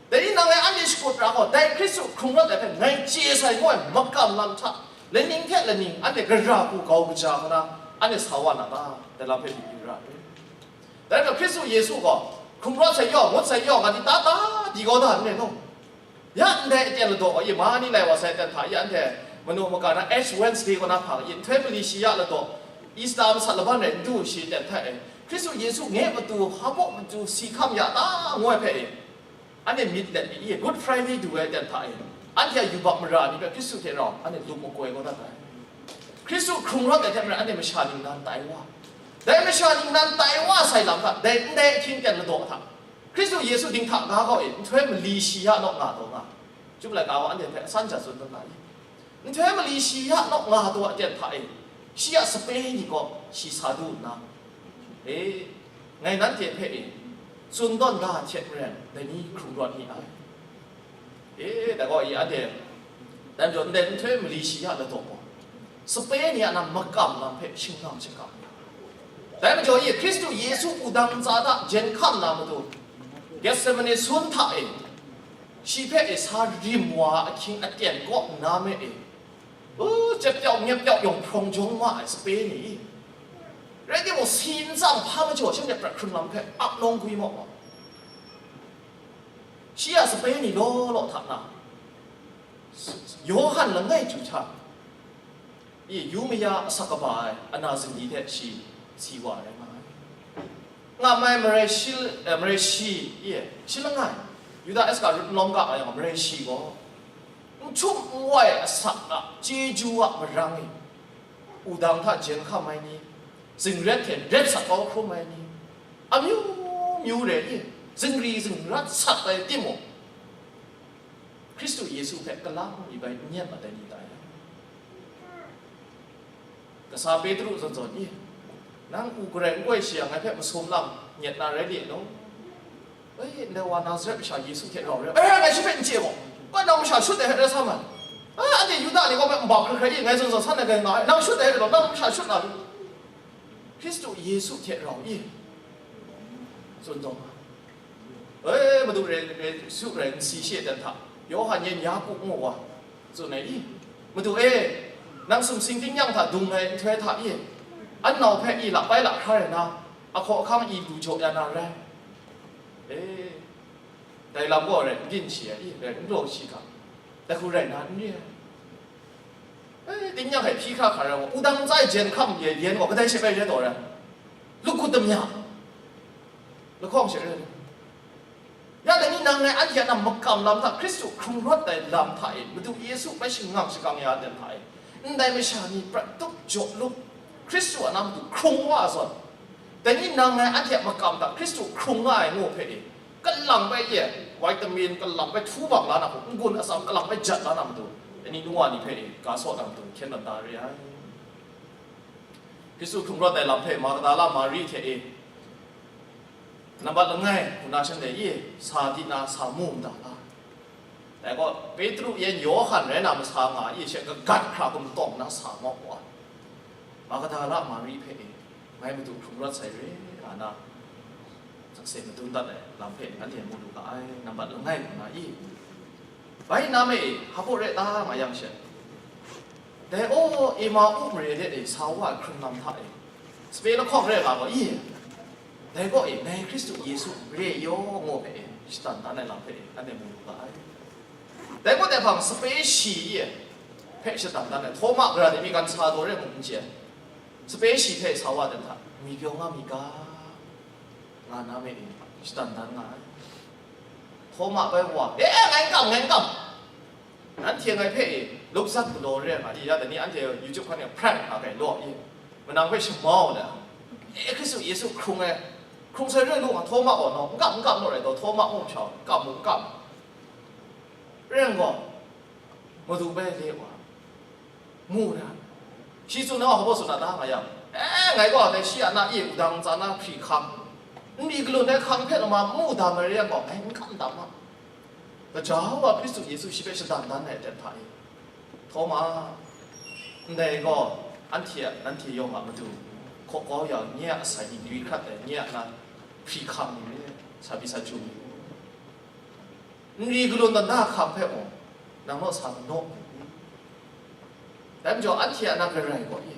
Dai ni nang ngai anhte shakut ra gaw, dai Hkristu hkrung rawt ai hpe ngai chye sai ngu ai makam lam hta, laning hte laning anhte gara hku grau kaja ngu na, anhte sa wa na ta, dai lam hpe myit yu ra ai. Dai hpe Hkristu Yesu gaw, hkrung rawt sai yaw, ngut sai yaw, nga di ta ta di kau da n rai law. Ya ndai aten ladaw, i ma ni lai wa sai aten hta, ya anhte manu maka na Ash Wednesday kaw na hpang, i nhtoi mali shi ya ladaw, Easter masat laban rai n du shi aten hta e, Hkristu Yesu nge matu, hpa baw matu si hkam ya ta, ngu ai hpe e, anhte myit let mi, i Good Friday du ai aten hta e, anhte a yubak mara ni hpe Hkristu hte rau anhte lup makoi kau dat ai. Hkristu hkrung rawt ai hte maren anhte masha ningnan tai wa, dai masha ningnan tai wa sai lam hta, dai ndai ahkying ten ladaw hta, Hkristu Yesu dinghta ga kau e, nhtoi mali shi ya naw nga taw nga, Chyum laika wa anhte hpe asan ja tsun dan ga i. Nhtoi mali shi ya naw nga taw aten hta e, shi a sape ni kaw shi sa du nna, e, ngai nanhte hpe e, tsun tawn ga hte maren, dai ni hkrung rawt ni ai. E, dai gaw i anhte, dan jaw ndai nhtoi mali shi ya ladaw gaw, sape ni a na makam lam hpe shingnang shaga ya. Dai majaw i Hkristu Yesu wudang ntsa hta jen hkam na matu, Gethsemane sun hta e, shi hpe e sa rim wa ahkying aten kaw nna me e, u, cep pyau nyep pyau yawng hprawng jawng ma ai sape ni, rai timung, si n tsang hpa majaw shanhte prat hkrun lam hpe ap nawng gwi maw? Shi a sape ni law law hta na, Yawhan langai chyu hta, i, yu maya asak kaba ai ana zingyi hte shi si wa rai nga ai. Ngam ai marai shi, eh, marai shi, i, shi langai, Yuda Iskariot lawm ga ai yang marai shi gaw, n htum n wai asak a chyeju a marang e, wudang hta jen hkam ai ni, zingret hte ret sak kau hkrum ai ni, amyu myu re i, zingri zingrat sat ai timung, Hkristu Yesu hpe kalang mi bai n yen mat ai ni ta yang, kasa Petru zawn zawn i, nang u garai n koi shi yang, ngai hpe masum lam nyet na rai li law? Ai, ndai wa Nazaret masha Yesu hte rau re, e, ngai shi hpe n chye gaw, koi nang masha shut ai hte rai sa ma, a, anhte Yuda ni gaw nbak hkrai hkrai i, ngai zawn zawn san ai rai nga ai, nang shut ai hte law, nang masha shut na lu, Hkristu Yesu hte rau i, tsun taw nga. E, Madu re, re, su rai nsi she dan hta, Yawhan yen Yaku ngu wa, tsun ai i, Madu e, nang sumsing tingnyang hta dung ai nhtoi hta i, an nau hpe i lap bai lahkra rai na, ahkaw ahkang i du jaw ya na rai. E, dai lam gaw rai n byin shi ai i, rai n law shi ga, dai hku rai na n re ai. E, tingnyang hpe hpyi hkra hkra rai wa, wudang ntsa e jen hkam ye yen gaw kadai she bai re taw rai? Lukut damya, lahkawng she rai. Ya dai ni nang ngai anhte a na makam lam hta, Hkristu hkrung rawt ai lam hta e, Madu Yesu bai shingnang shakang ya ai hta e, ndai masha ni prat tup jaw lup, Hkristu a na matu hkrung wa ai zawn, dai ni nang ngai anhte a makam hta Hkristu hkrung nga ai ngu hpe e, kalang bai ye, vitamin kalang bai htu bang la na hku, n-gun atsam kalang bai jat la na matu, dai ni nu wa ni hpe e, ga saw na matu, hkyen dan da re ai. Hkristu hkrung rawt ai lam hpe Magdala Mari hte e, nambat langai hku na shanhte e sa di na sa mu mada la. Dai gaw, Petru yan Yawhan rai na masa nga i she kagat hkra gumtawng na sa ngawk wa, Magdala Mari hpe e, ngai matu hkrung rawt sai re, nga na, sakse madun dat ai lam hpe nanhte mu lu ga ai, nambat langai hku na i. Bai na me e, hpa re ta nga yang she, dai, aw, Emau mare de e sa wa ai hkrung lam hta e, sape lahkawng re nga gaw i, dai gaw e, ngai Hkristu Yesu re yaw ngu hpe e, shatan dan ai lam hpe e, anhte mu lu ga ai. Dai gaw dai hpang sape shi e hpe shatan dan ai, Htawma gara de mi kan sa daw re mung n chye ai, sape shi hpe sa wa dan hta, mi pyaw nga mi ga, nga na me e, shatan dan nga ai. Htawma bai wa, e, ngai n kam, ngai n kam. Nanhte ngai hpe e, lukzat galaw re ai nga di, ya dai ni anhte YouTube hkan e prank nga kai law i, manang hpe shamau na, e, Hkristu Yesu hkrung ai, hkrung sai re lu nga, Htawma gaw, nau, n kam, n kam naw rai taw, Htawma ngu masha, kam mu, n kam. Rai yang gaw, Madu bai le wa, mu na, shi tsun na wa hpa tsun na ta nga yang, e, ngai gaw dai shi a na e wudang ntsa na hpri hkang, nri galun ai hkang hpe lama mu dam ai re yang gaw, ngai n kam dam ma. Gaja wa Hkristu Yesu shi hpe shatan dan ai aten hta e, Htawma, ndai gaw, anhte a, nanhte yawng a Madu, hkaw kau ya, nye a asai ni dwi hkrat ai, nye a na hpri hkang ni re, sa pyi sa chyu ni, nri galun dan da hkang hpe mung, nang naw sa kanaw ni? Dai majaw, anhte a na Karai gaw e,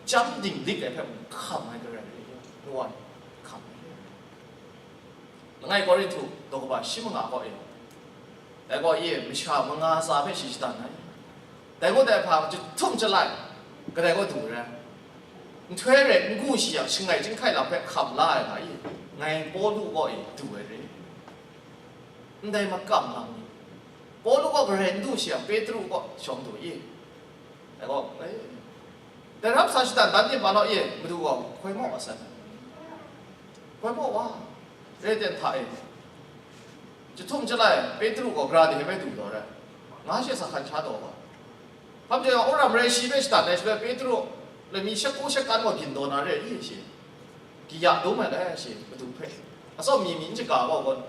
chyam dinglik ai hpe mung hkam ai Karai re, ngu ai, hkam ai. Langai Korinhtu daw kaba shi manga gaw e, Dai gaw, ye, masha manga tsa hpe shi shadan ai. Dai gaw, dai hpang chyahtum chyalai, kadai gaw du ai. Nhtoi rai n gu shi yang, shangai chyinghkai lam hpe hkam la ai nga i, ngai Pawlu gaw e du ai re. Ndai makam lam ni, Pawlu gaw garai n du shi yang, Petru gaw shawng du i. Dai gaw, eh, dai rap sa shadan dan timung law e, Madu gaw hkoi maw wa san? Hkoi maw wa? Re ten hta e, chyahtum chyalai, Petru gaw gara de hpe bai du taw ai, nga she sa hkan sha taw ga. Hpang jang, Wora mare shi hpe shadan ai shaloi, Petru le mi shakku shakan gaw byin taw na re i shi? Kaya dum ai le shi, Madu hpe. Atsawm mi mi n shaga gaw gawn.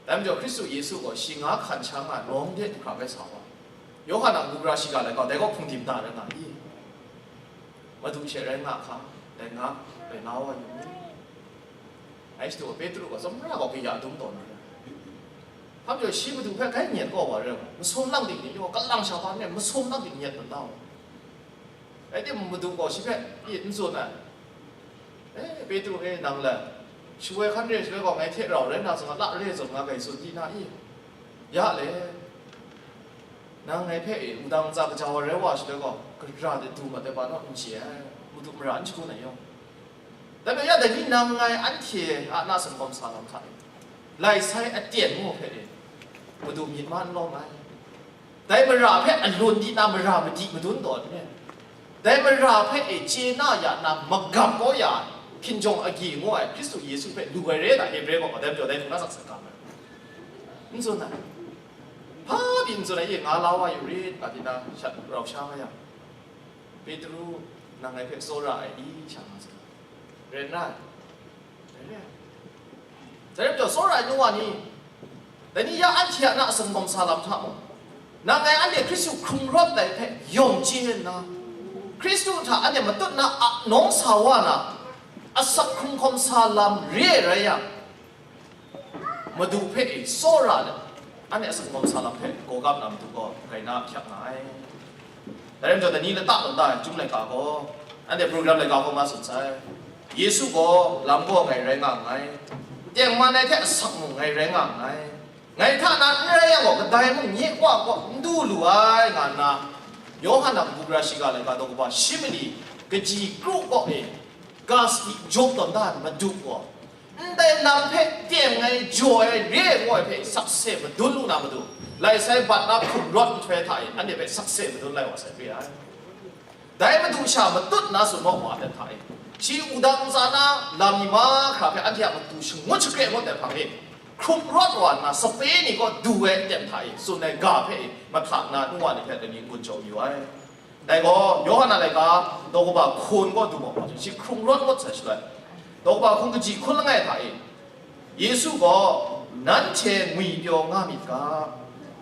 Dai majaw, Hkristu Yesu gaw shi nga hkan sha nga ai, Rom de hkra bai sa wa. Yawhan a kabu gara shiga laika, dai gaw hpung dim da rai nga i? Madu she rai nga hka, dai nga, dai la wa yu ni? Ai shadu, Petru gaw, Tsawmra gaw kaya dum taw na rai. Hpang jang, shi Madu hpe grai nyet kaw wa rai nga, masum lang ting ni, yawng kalang sha hpa n rai, masum lang ting nyet na ta wa. Rai timung, Madu gaw shi hpe i n tsun ai. Eh, Petru e, nang le, shu ai hkan re shaloi gaw, ngai hte rau rai na zawn, la re zawn nga gai tsun di na i? Ya le, nang ngai hpe e, wudang ntsa kajau ai rai wa shaloi gaw, gara de du mat ai hpa naw n chye ai, Madu mara n shagun ai yawng. Dai hpe ya dai ni nang ngai anhte a na singkawm sa lam hta e, lai sai aten ngu hpe e, Madu myit ma n lawm ai. Dai mara hpe alun di na mara madi madun taw n re. Dai mara hpe e chye na ya na magap kau ya, hkinjawng agyi ngu ai Hkristu Yesu hpe lu ai re da, Hebre gaw dai majaw dai hku na sakse ga ai. N tsun ai. Hpa pyi n tsun ai, ye nga la wa yu rit, nga pyi na shat rau sha nga yang, Petru, nang ngai hpe tsawra ai i sha nga tsun ai. Rai n rai? Dai rai. Dai rai majaw, tsawra ai nu wa ni, dai ni ya anhte a na a singkawm sa lam hta mung, nang ngai anhte Hkristu hkrung rawt ai hpe yawng chye nna, Hkristu hta anhte matut na a nawng sa wa na, asak hkrung hkawm sa lam re ai rai yang, Madu hpe e tsawra let, anhte a singkawm sa lam hpe gawgap na Madu gaw grai na hkyak nga ai. Dai rai majaw, dai ni lata lata ai Chyum laika gaw, anhte program laika gaw nga tsun sai. Yesu gaw lam gaw ngai rai nga nngai, tengman ai hte asak mung ngai rai nga nngai, ngai hta na n rai yang gaw, kadai mung nye Wa kaw n du lu ai, nga nna, Yawhan a kabu gara shiga laika daw kaba shi mali kaji kru kaw e, ga sadi jaw tawn da ai Madu gaw, ndai lam hpe teng ai, jaw ai, re ai, ngu ai hpe sakse madun lu na Madu, lai sai bat na hkrung rawt nhtoi hta e, anhte hpe sakse madun lai wa sai re ai. Dai Madu sha matut na tsun maw wa ai hta e, shi wudang ntsa na lam ni mahkra hpe anhte a matu shangun shakre ngut ai hpang e, hkrung rawt wa nna, sape ni kaw du ai aten hta e tsun ai ga hpe e, mahta na nu wa ni hpe dai ni n-gun jaw yu ai. Dai gaw, Yawhan a laika daw kaba hkun kaw du maw wa, shi hkrung rawt ngut sai shaloi, daw kaba hkun kaji hkun langai hta e, Yesu gaw, "Nanhte ngwipyaw nga myit ga,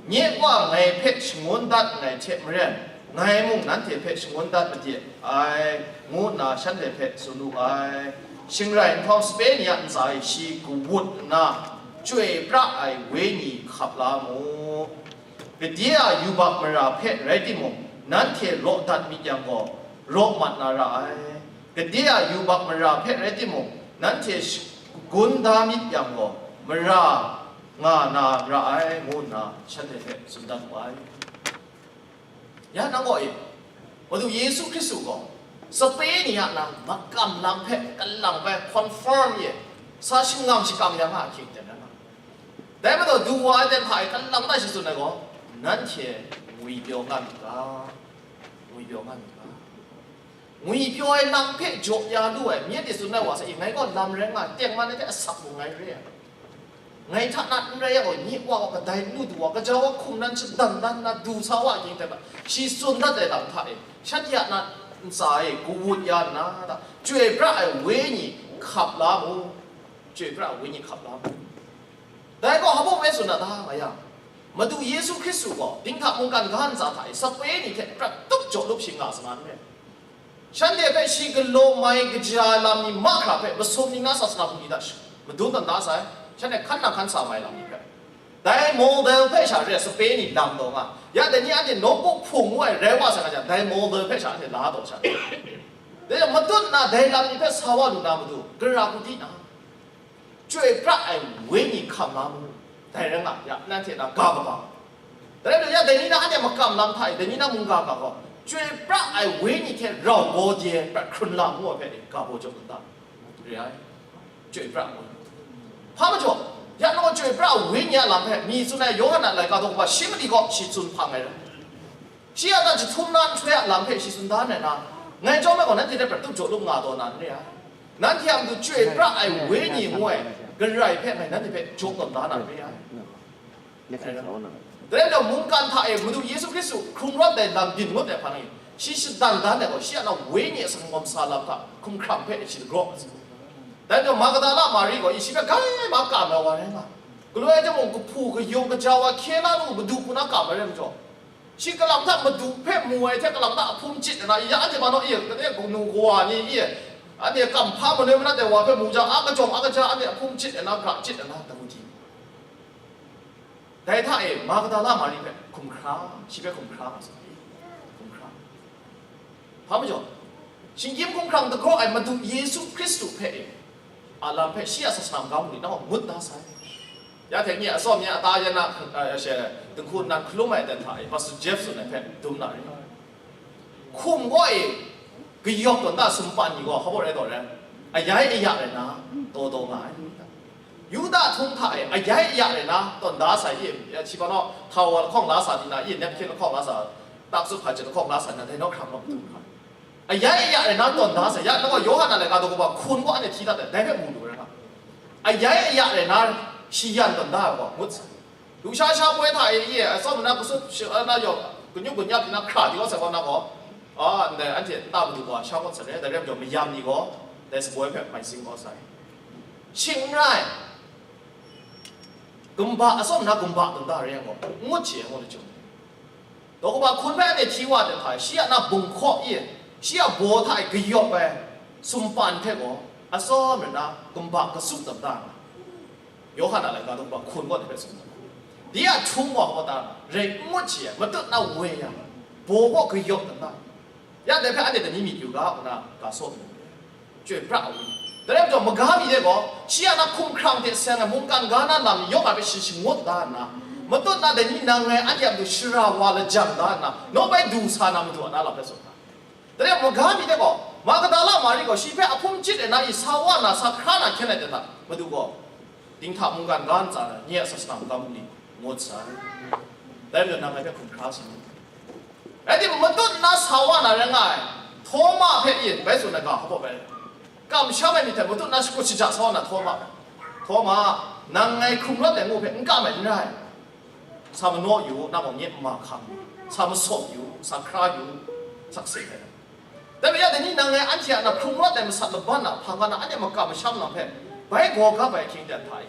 nye Wa ngai hpe shangun dat nngai hte maren, ngai mung nanhte hpe shangun dat made ai," ngu nna shanhte hpe tsun wu ai. Shing rai nhtawm, sape ni a ntsa e shi kawut nna, chyoi pra ai wenyi hkap la mu. Gade a yubak mara hpe rai timung, nanhte raw dat myit yang gaw, raw mat na ra ai. Gade a yubak mara hpe rai timung, nanhte shagun da myit yang gaw, mara nga na ra ai, ngu nna shanhte hpe tsun dat wu ai. Ya nang gaw e, Madu Yesu Hkristu gaw, sape ni a na makam lam hpe kalang bai confirm ye, sa shangang shakang ya nga ahkying ten na. Dai majaw, du wa ai ten hta e kalang ta shi tsun ai gaw, nanhte ngwipyaw nga myit ga, ngwipyaw nga myit ga. Ngwipyaw ai lam hpe jaw ya lu ai, myit e tsun ai wa sa i, ngai gaw lam rai nga ai, tengman ai hte asak mung ngai re ai. Ngai hta na n rai yang gaw, nye Wa gaw kadai n lu du wa, gaja wa hkum nan shadan dan nna du sa wa ahkying ten hta, shi tsun dat ai lam hta e, shanhte a na ntsa e kawut ya nna, chyoi pra ai wenyi hkap la mu, chyoi pra ai wenyi hkap la mu. Dai gaw hpa mung e tsun na ta nga yang, Madu Yesu Hkristu gaw dinghta mungkan ga ntsa hta e sape ni hte prat tup jaw lup shi nga sa na n rai. Shanhte hpe shi galaw mai kaja ai lam ni mahkra hpe masum ni na sasana hpung ni hta sh-, madun tawn da sai, shanhte hkan nang hkan sa mai lam ni hpe. Dai model hpe sha re ai sape ni lam taw nga, ya dai ni anhte nawku hpung ngu ai rai wa sai nga jang, dai model hpe sha anhte la taw sha. Dai yang matut nna dai lam ni hpe sa wa lu na matu, gara hku di na. Chyoi pra ai wenyi hkam la mu. Dai rai nga, ya, nanhte na ga kaba. Dai rai yang, dai ni na anhte makam lam hta e, dai ni na mungga ga gaw, chyoi pra ai wenyi hte rau gaw de, pra hkrun lam ngu ai hpe, ga baw jaw kata? Re ai. Chyoi pra ai wenyi. Hpa majaw, ya nang chyoi pra ai wenyi a lam hpe, mi tsun ai Yawhan a laika daw kaba shi mali gaw shi tsun hpang ai rai. Shi a ta jahtum na nhtoi a lam hpe shi tsun da nna, ngai chyawm ai gaw, nanhte hte prat tup jaw lup nga taw na n re ai. Nanhte a matu chyoi pra ai wenyi ngu ai, Karai hpe ngai nanhte hpe jaw tawn da na n re ai. Dai rai mungkan hta e Madu Yesu Hkristu hkrung rawt ai lam byin ngut ai hpang e, shi shadan dan ai gaw, shi a na wenyi a sanggawm sa lam hta hkumhkrang hpe shi dagraw ai. Dai majaw Magdala Mari gaw, shi hpe grai ma kam ai wa rai nga. Galoi ai hte mung, kahpu kayung kaja wa hkye la lu, Madu hku na kam ai rai majaw, shi kalang hta Madu hpe mu ai hte, kalang hta ahpum chit ai na, ya anhte ma naw, i, kanu kawa ni, i, anhte kam hpa manoi manat ai wa hpe mu jang, a kajawng a kaja anhte ahpum chit ai na, ga chit ai na, tamu di? Dai hta e Magdala Mari hpe hkum hkra, shi hpe hkum hkra nga sa, hkum hkra. Hpa majaw, shinggyim hkumhkrang dagraw ai Madu Yesu Hkristu hpe e, a lam hpe shi a sasana magam ni nang ngut da sai. Ya hte nye atsawm nye ata yan na, eh, she, dinghku nnan hkalum ai aten hta e, Pastor Jeff tsun ai hpe dum na ri. Hkum gaw e, kayawp tawn da sumpan ni gaw, hpa baw rai taw rai, ayai aya rai na, taw taw nga ai. Yuda htung hta e, ayai aya rai na, tawn da sai, i, ya, shi hpa naw, htawa lahkawng la sa di na, i, napkin lahkawng la sa, taksu hpa jat lahkawng la sa na, dai naw hkram naw htung hta. Ayai aya rai na tawn da sai, ya, nang gaw Yawhan a laika daw kaba hkun gaw anhte hti dat ai, dai hpe mu lu rai na. Ayai aya rai na, shi yan tawn da ai gaw, ngut sai. Lusha sha poi hta e, i, atsawm na kasut shi, a, na yawng, kanyut kanyap na hkra di kau sai gaw na gaw, a, ndai anhte nta madu gaw sha kawt sai re, dai rai majaw mayam ni gaw, dai saboi hpe mai sing kau sai. Shing n rai, gumba, atsawm na gumba tawn da re yang gaw, ngut shi ai ngut lachyum. Daw kaba hkun hpe anhte hti wa ai hta, shi a na bunghkaw e, shi a baw hta e kayawp ai sumpan hte gaw, atsawm rai na gumba kasu tawn da nga. Yawhan a laika daw kaba hkun gaw dai hpe tsun ai. Dai a htung wa gaw ta rai ngut shi ai, matut na woi yang, baw gaw kayawp tawn da. Ya dai hpe anhte dai ni myit yu ga, ngu na ga saw ai. Chyoi pra ai wenyi. Dai rai majaw, maga mi de gaw, shi a na hkumhkrang hte seng ai mungkan ga na lam yawng a hpe shi shangut da nna, matut na dai ni nang ngai anhte a matu shara wa lajang da nna, nawbai du sa na madu a na lam hpe tsun ai. Dai rai maga mi de gaw, Magdala Mari gaw shi hpe ahpum chit ai na, i sa wa na, sa hkra na hkyen ai hte hta, Madu gaw, dinghta mungkan ga ntsa na, nye a sasana magam ni ngut sai. Dai majaw nang ngai hpe hkum hkra sa. Rai timung, matut na sa wa na rai nga ai, Htawma hpe yin bai tsun ai ga hpa bai. Kamsham ai myit hte matut na shakut shaja sa wa na Htawma hpe, Htawma, nang ngai hkrung rawt ai ngu hpe n kam ai n rai. Sa manaw yu, nang gaw nye nma hkam, sa masawp yu, sa hkra yu, sakse ai. Dai rai yang, dai ni nang ngai anhte a na hkrung rawt ai masat laban a hpang ga na anhte makam masham lam hpe, bai gaw gap ai hkying dan hta e,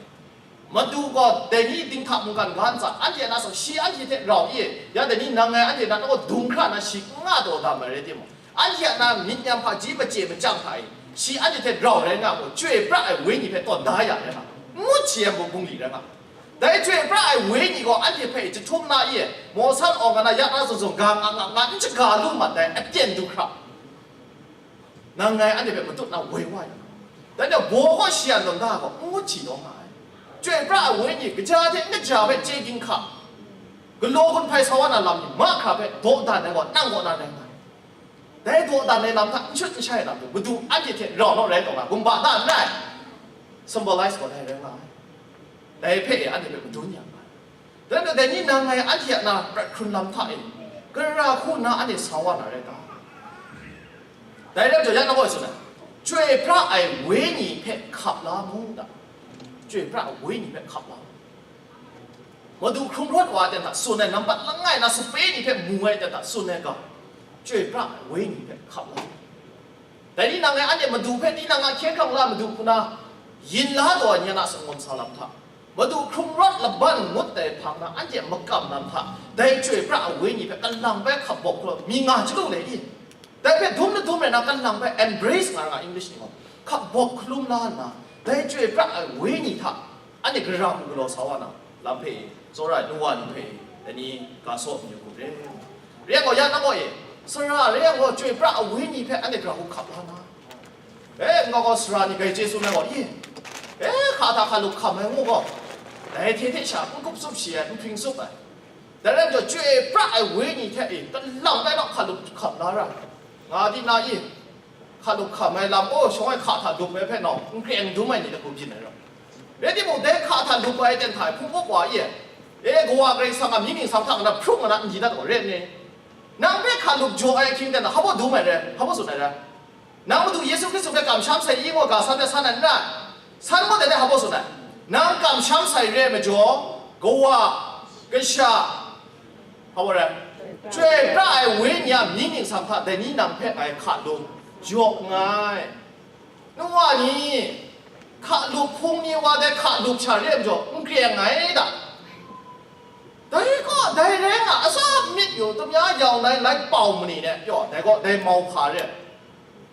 Madu gaw dai ni dinghta mungkan ga ntsa, anhte a na asak shi anhte hte rau i, ya dai ni nang ngai anhte na nang gaw dung hkra na shi n nga taw dam ai rai timung, anhte a na myit nyam hpaji machye machyang hta e, shi anhte hte rau rai nga gaw, chyoi pra ai wenyi hpe tawn da ya rai nga, ngut shi ai bungli rai nga. Dai chyoi pra ai wenyi gaw anhte hpe jahtum na i, mawsan awng ga na ya na zawn zawn ga nga nga nga n shaga lu mat ai aten du hkra, nang ngai anhte hpe matut na woi wa ai. Dai majaw, baw gaw shi yan tawn da gaw, n ngut shi taw nga ai. Chyoi pra ai wenyi, kaja hte n kaja hpe chye ginhka, galaw gun hpai sa wa na lam ni mahkra hpe dawdan ai gaw, nang kaw na rai nga ai. Dai dawdan ai lam hta n shut n shai ai lam hpe, Madu anhte hte rau naw rai taw nga, gumba da n rai, symbolize gaw dai rai nga ai. Dai hpe e anhte hpe madun ya nga ai. Dai majaw, dai ni nang ngai anhte a na prat hkrun lam hta e, gara hku nna anhte sa wa na rai ta? Dai rai majaw, ya nang gaw tsun ai, chyoi pra ai wenyi hpe hkap la mu da. Chyoi pra ai wenyi hpe hkap la mu. Madu hkrung rawt wa ai ten hta tsun ai, nampat langai na sape ni hpe mu ai ten hta tsun ai ga, chyoi pra ai wenyi hpe hkap la mu. Dai ni nang ngai anhte Madu hpe tinang a hkye hkrang la Madu hku na yin la taw ai ni a na sanggawm sa lam hta, Madu hkrung rawt laban ngut ai hpang na anhte makam lam hta, dai chyoi pra ai wenyi hpe kalang bai hkap bawk hkrum mi nga chyalu le i? Dai hpe dum na dum rai na kalang bai embrace nga ra nga English ni gaw, hkap bawk hkalum la nna, dai chyoi pra ai wenyi hta anhte gara hku galaw sa wa na lam hpe e, tsawra ai nu wa ni hpe e, dai ni ga saw mayu hku re. Re yang gaw, ya nang gaw e, sara re yang gaw, chyoi pra ai wenyi hpe anhte gara hku hkap la na. E, n-ga gaw sara ni grai chye tsun ai gaw, i, e, hka hta hka lup hkam ai ngu gaw, Dai hte hte sha n kup tsup shi ai, n hpring tsup ai. Dai rai majaw, chyoi pra ai wenyi hte e, kalang rai nna hkalup hkam la ra ai. Nga di na i, hkalup hkam ai lam, oh, shawng ai hka hta lup ai hpe nau, n kreng dum ai ni lagu byin ai rai. Rai timung, dai hka hta lup ai ten hta e hpung up wa i, e, Kawa Karai Kasang a mying ningsang hta na hprung na n di dat gaw, rai nni? Nang hpe hkalup jaw ai ahkying ten hta, hpa baw dum ai rai, hpa baw tsun ai rai? Nang Madu Yesu Hkristu hpe kamsham sai i ngu ga san hpe san ai n rai? San gaw dai hpe hpa baw tsun ai? Nang kamsham sai re ai majaw, Kawa, Kasha, hpa baw rai? Chyoi pra ai Wenyi a mying ningsang hta dai ni nang hpe ngai hkalup jaw nngai. Nu wa ni, hkalup hpung ni wa dai hkalup sha re ai majaw, n kreng ai da. Dai gaw, dai rai nga, atsam myit yu, tam ya yau nai, lai pau mani ne, yaw, dai gaw, dai mau hka re.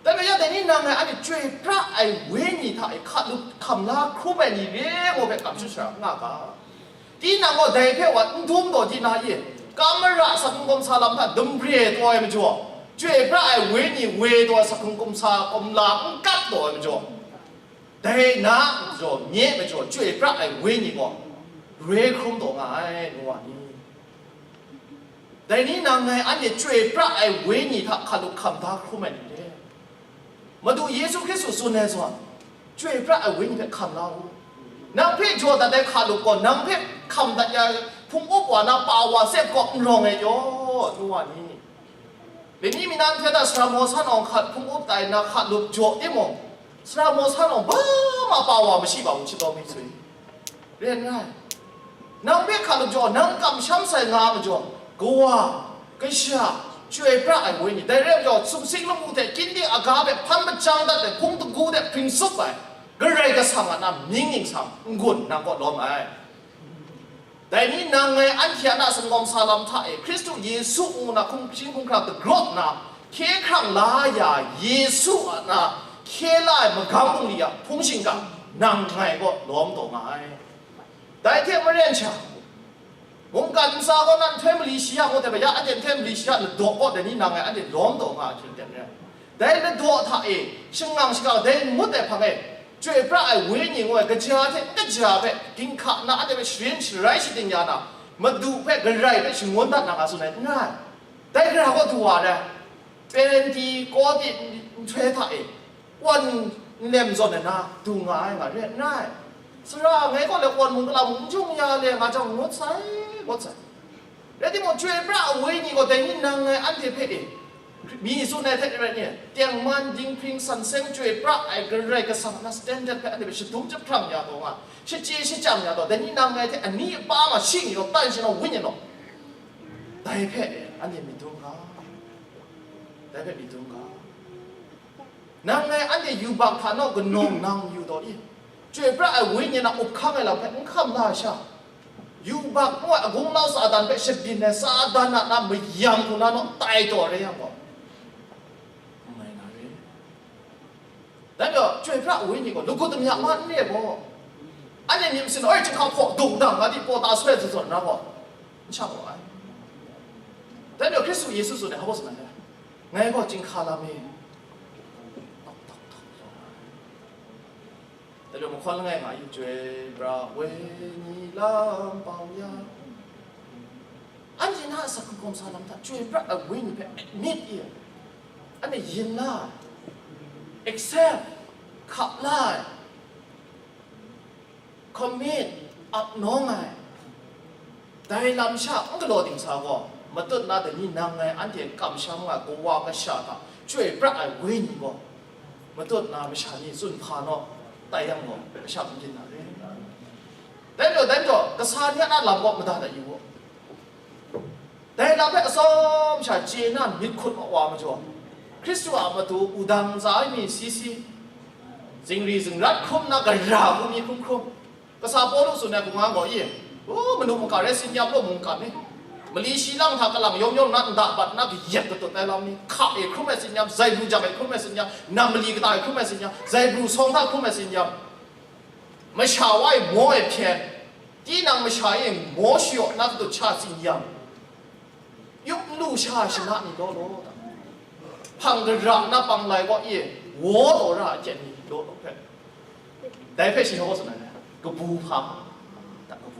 Dai rai yang, dai ni nang ngai anhte chyoi pra ai Wenyi hta e hkalup hkam la hkrum ai ni re ngu hpe kamsham shara n nga ga. Tinang gaw dai hpe wa n dum taw di na i? Kam mara sa hkungkum sa lam hta dum re taw ai majaw, chyoi pra ai Wenyi woi taw ai sa hkungkum sa kumla n kap taw ai majaw, dai na majaw, nye majaw, chyoi pra ai Wenyi gaw roi hkrum taw nga ai, nu wa ni. Dai ni nang ngai anhte chyoi pra ai Wenyi hta hkalup hkam da hkrum ai ni re. Madu Yesu Hkristu tsun ai zawn, chyoi pra ai Wenyi hpe hkam la u. Nang hpe jaw dat ai hkalup gaw, nang hpe hkam dat ya ai hpung up wa na pa wa sep kaw n rawng ai yaw, nu wa ni? Lani mi na nhtoi hta sara maw san awng hkat hpung up tai na hkalup jaw timung, sara maw san awng ba ma pa wa mashi ba mu chyit taw mi sui. Ren rai. Nang hpe hkalup jaw, nang kamsham sai nga ai majaw, Kawa, Kasha, chyoi pra ai Wenyi, dai rai majaw, sumsing lamu hte kyin ding aga hpe hpan majang dat ai hpung dagu hte hpring tsup ai Karai Kasang a na mying ningsang n-gun nang kaw lawm ai. Dai ni nang ngai anhte a na sumgawm sa lam hta e, Hkristu Yesu ngu na hkum, hpring hkungga dagrawt nna, hkye hkrang la ya Yesu a na hkye la ai magam bungli a hpung shingkang, nang ngai kaw lawm taw nga ai. Dai hte maren sha, mungkan ntsa kaw na nhtoi mali shi ya ngu ai hpe, ya anhte nhtoi mali shi ya ladaw kaw dai ni nang ngai anhte lawm taw nga ai hte maren. Dai ladaw hta e, shangang shaka dai ngut ai hpang e, chyoi pra ai Wenyi ngu ai kaja hte n kaja hpe, ginhka nna anhte hpe sharin sharai shating ya na, Madu hpe, Karai hpe shangun dat na nga tsun ai n rai. Dai gara kaw du wa ai, Pentikote nhtoi hta e, wan nlem zawn ai na du nga ai nga re n rai. Sara ngai kaw le wan mung gala mung n jung ya le nga jang ngut sai, ngut sai. Rai timung, chyoi pra ai Wenyi gaw dai ni nang ngai anhte hpe e, mi tsun ai hte rai ni, tengman dinghpring san seng chyoi pra ai Karai Kasang a na standard hpe anhte hpe shadum jahprang ya taw nga, shachye shachang ya taw, dai ni nang ngai hte ani apa ma shi ni law, tan shanawng wenyi law, dai hpe e, anhte myit dum ga, dai hpe myit dum ga. Nang ngai anhte yubak hta naw kanawng nang yu taw i? Chyoi pra ai Wenyi na up hkang ai lam hpe n hkam la sha, yubak ngu ai agung nau Satan hpe shabyin ai Satan a na mayam hku na naw tai taw re yang gaw, n mai na re. Dai majaw, chyoi pra ai Wenyi gaw lagut damya ma n re gaw, anhte myit masin, oi, chyinghka hpaw dung dang, nga di paw ta soi ai zawn zawn na gaw, n shang gaw ai. Dai majaw, Hkristu Yesu tsun ai, hpa baw tsun ai, ngai gaw chyinghka lam e, Dai majaw mahkawn langai nga yu, chyoi pra ai Wenyi lam pau ya. Anhte na a sa hkungkum sa lam hta chyoi pra ai Wenyi hpe admit i, anhte yin la ai, accept, hkap la ai, commit, ap nawng ai. Dai lam sha n galaw ding sa gaw, matut na dai ni nang ngai anhte kamsham nga ai Kawa Kasha hta chyoi pra ai Wenyi gaw, matut na masha ni tsun hpa naw tai yang gaw, masha n byin na re. Dai majaw, dai majaw, kasa ni a na lam gaw mada dat yu u. Dai lam hpe atsawm sha chye na myit hkut mat wa majaw, Hkristu a matu wudang ntsa ai mi si si, zingri zingrat hkrum na gara hku mi hkrum hkrum, Kasa Pawlu tsun ai hku nga gaw i, u, manu mungkan rai tsin yam law mungkan ni, mali shi lang hta kalang yawng yawng na nda bat na kayat katut ai lam ni, hka e hkrum ai tsin yam, zaibru jang e hkrum ai tsin yam, nam mali kata e hkrum ai tsin yam, zaibru sawng hta hkrum ai tsin yam, masha wa e maw e hpyen, tinang masha e maw shayaw na katut sha tsin yam, yup n lu sha shana ni law law, hpang gara na pang lai kaw e, waw taw ra ai hkyen ni law law hpe, dai hpe shi hkawng tsun ai, kabu hpa, da, kabu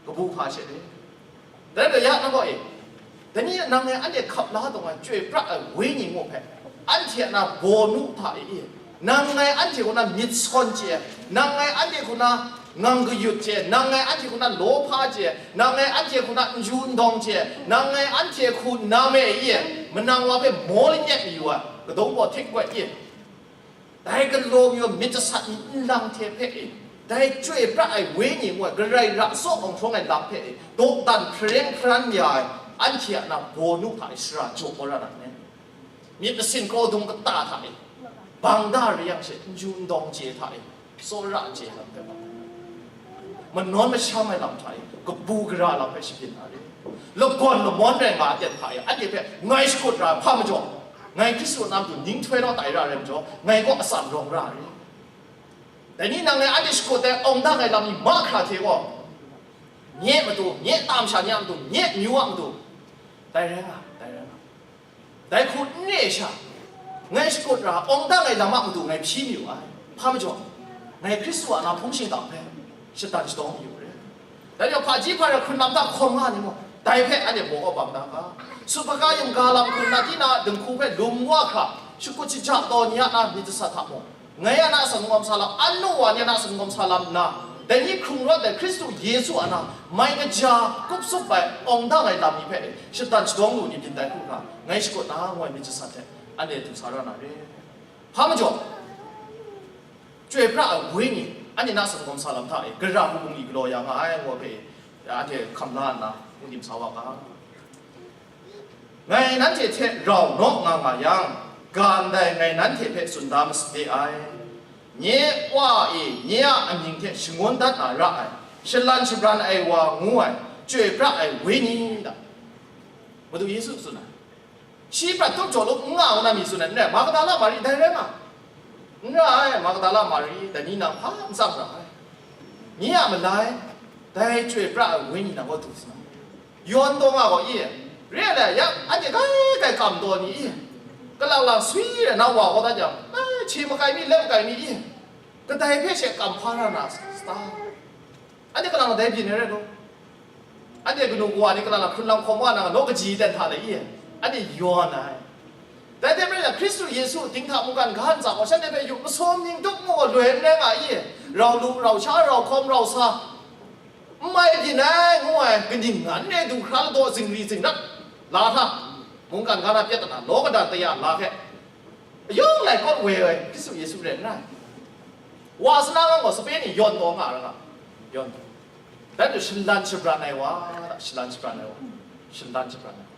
Kabu hpa she de. Dai rai ya na gaw e, dai ni nang ngai anhte hkap la dawng ai chyoi pra ai wenyi ngu hpe, anhte a na baw nu hta e, nang ngai anhte kaw na myit sawn chye, nang ngai anhte kaw na ngang kayut chye, nang ngai anhte kaw na lawhpa chye, nang ngai anhte kaw na n ju n dawng chye, nang ngai anhte hku na me e, manang wa hpe maw lanyet mayu ai, kadawng baw hte kawt e. Dai galaw mi wa myit jasat ni nlang hte hpe e, dai chyoi pra ai wenyi ngu ai, Karai ra tsaw hkawng hkawng ai lam hpe e, dawdan hpareng hparan ya ai, anhte a na baw nu hta e shara jaw kau ra na ne? Myit masin kraw dung kata hta e, bang da re yang she, n ju n dawng chye hta e, tsawra chye lam hpe bang. Manawn masham ai lam hta e, kabu gara lam hpe shabyin na re. Lagawn lamawn rai nga ai ten hta e, anhte hpe ngai shakut ra ai hpa majaw, ngai Hkristu a na matu ning htoi naw tai ra ai majaw, ngai gaw atsam rawng ra ai. Dai ni nang ngai anhte shakut ai awng dang ai lam ni mahkra hte gaw, nye matu, nye tam sha ni a matu, nye amyu a matu, dai rai nga, dai rai nga. Dai hku n re ai sha, ngai shakut ra awng dang ai lam a matu ngai hpyi mayu ai. Hpa majaw, ngai Hkristu a na hpung shingkang hpe shatan shadawng mayu re. Dai majaw, hpaji hpara hkrun lam hta hkawm nga ni mung, dai hpe anhte baw kaw bang da ga. Sut hpaga yamga lam hkrun na, tinang a dinghku hpe lum wa hkra, shakut shaja taw ni a na myit jasat hta mung, ngai a na asak n-gawm sa lam, anu wa ni a na asak n-gawm sa lam nna, dai ni hkrung rawt ai Hkristu Yesu a na mai kaja kup sup ai awng dang ai lam ni hpe shatan shadawng lu ni byin tai hku hkra, ngai shakut na ngu ai myit jasat hte anhte du sa ra na re. Hpa majaw, chyoi pra ai wenyi, anhte na asak n-gawm sa lam hta e, gara hku bungli galaw ya nga ai, ngu ai hpe, anhte hkam la nna, n-dim sa wa ga. Ngai nanhte hte rau naw nga nga yang, ga ndai ngai nanhte hpe tsun da masade ai. Nye Wa e, nye a amying hte shangun dat na ra ai, shalan shabran ai wa ngu ai, chyoi pra ai wenyi da, Madu Yesu tsun ai. Shi prat tup jaw lu n nga ngu na mi tsun ai, n rai, Magdala Mari dai rai nga. N ra ai, Magdala Mari, dai ni nang hpa n tsang ra ai. Nye a malai, dai chyoi pra ai wenyi nang gaw du sa. Yawn taw nga gaw i, re ai, ya, anhte kai kai kam taw ni i, kalang lang swi ai na wa kau dat jang, ai, hte makai mi, let makai mi i, kadai hpe she kam hpa ra na sa ta? Anhte kalang dai byin ai rai law? Anhte kanu kawa ni kalang lang hkrun lang hkawm wa na nga, naw kaji ten hta le i, anhte yawn ai. Dai hte maren, Hkristu Yesu dinghta mungkan ga ntsa gaw, shanhte hpe yu masum ning tup mu gaw loi n rai nga i, rau lu, rau sha, rau hkawm, rau sa, n mai byin ai, ngu ai, kaning ngan re du hkra ladaw zingri zingrat la hta, mungkan ga na pyat na law kadan taya la hpe, ayawng lai kawt woi ai Hkristu Yesu rai n rai. Wa sana ngang gaw sape ni yawn taw nga ra nga, yawn taw. Dai hte shalan shabran ai wa, shalan shabran ai wa, shalan shabran ai wa.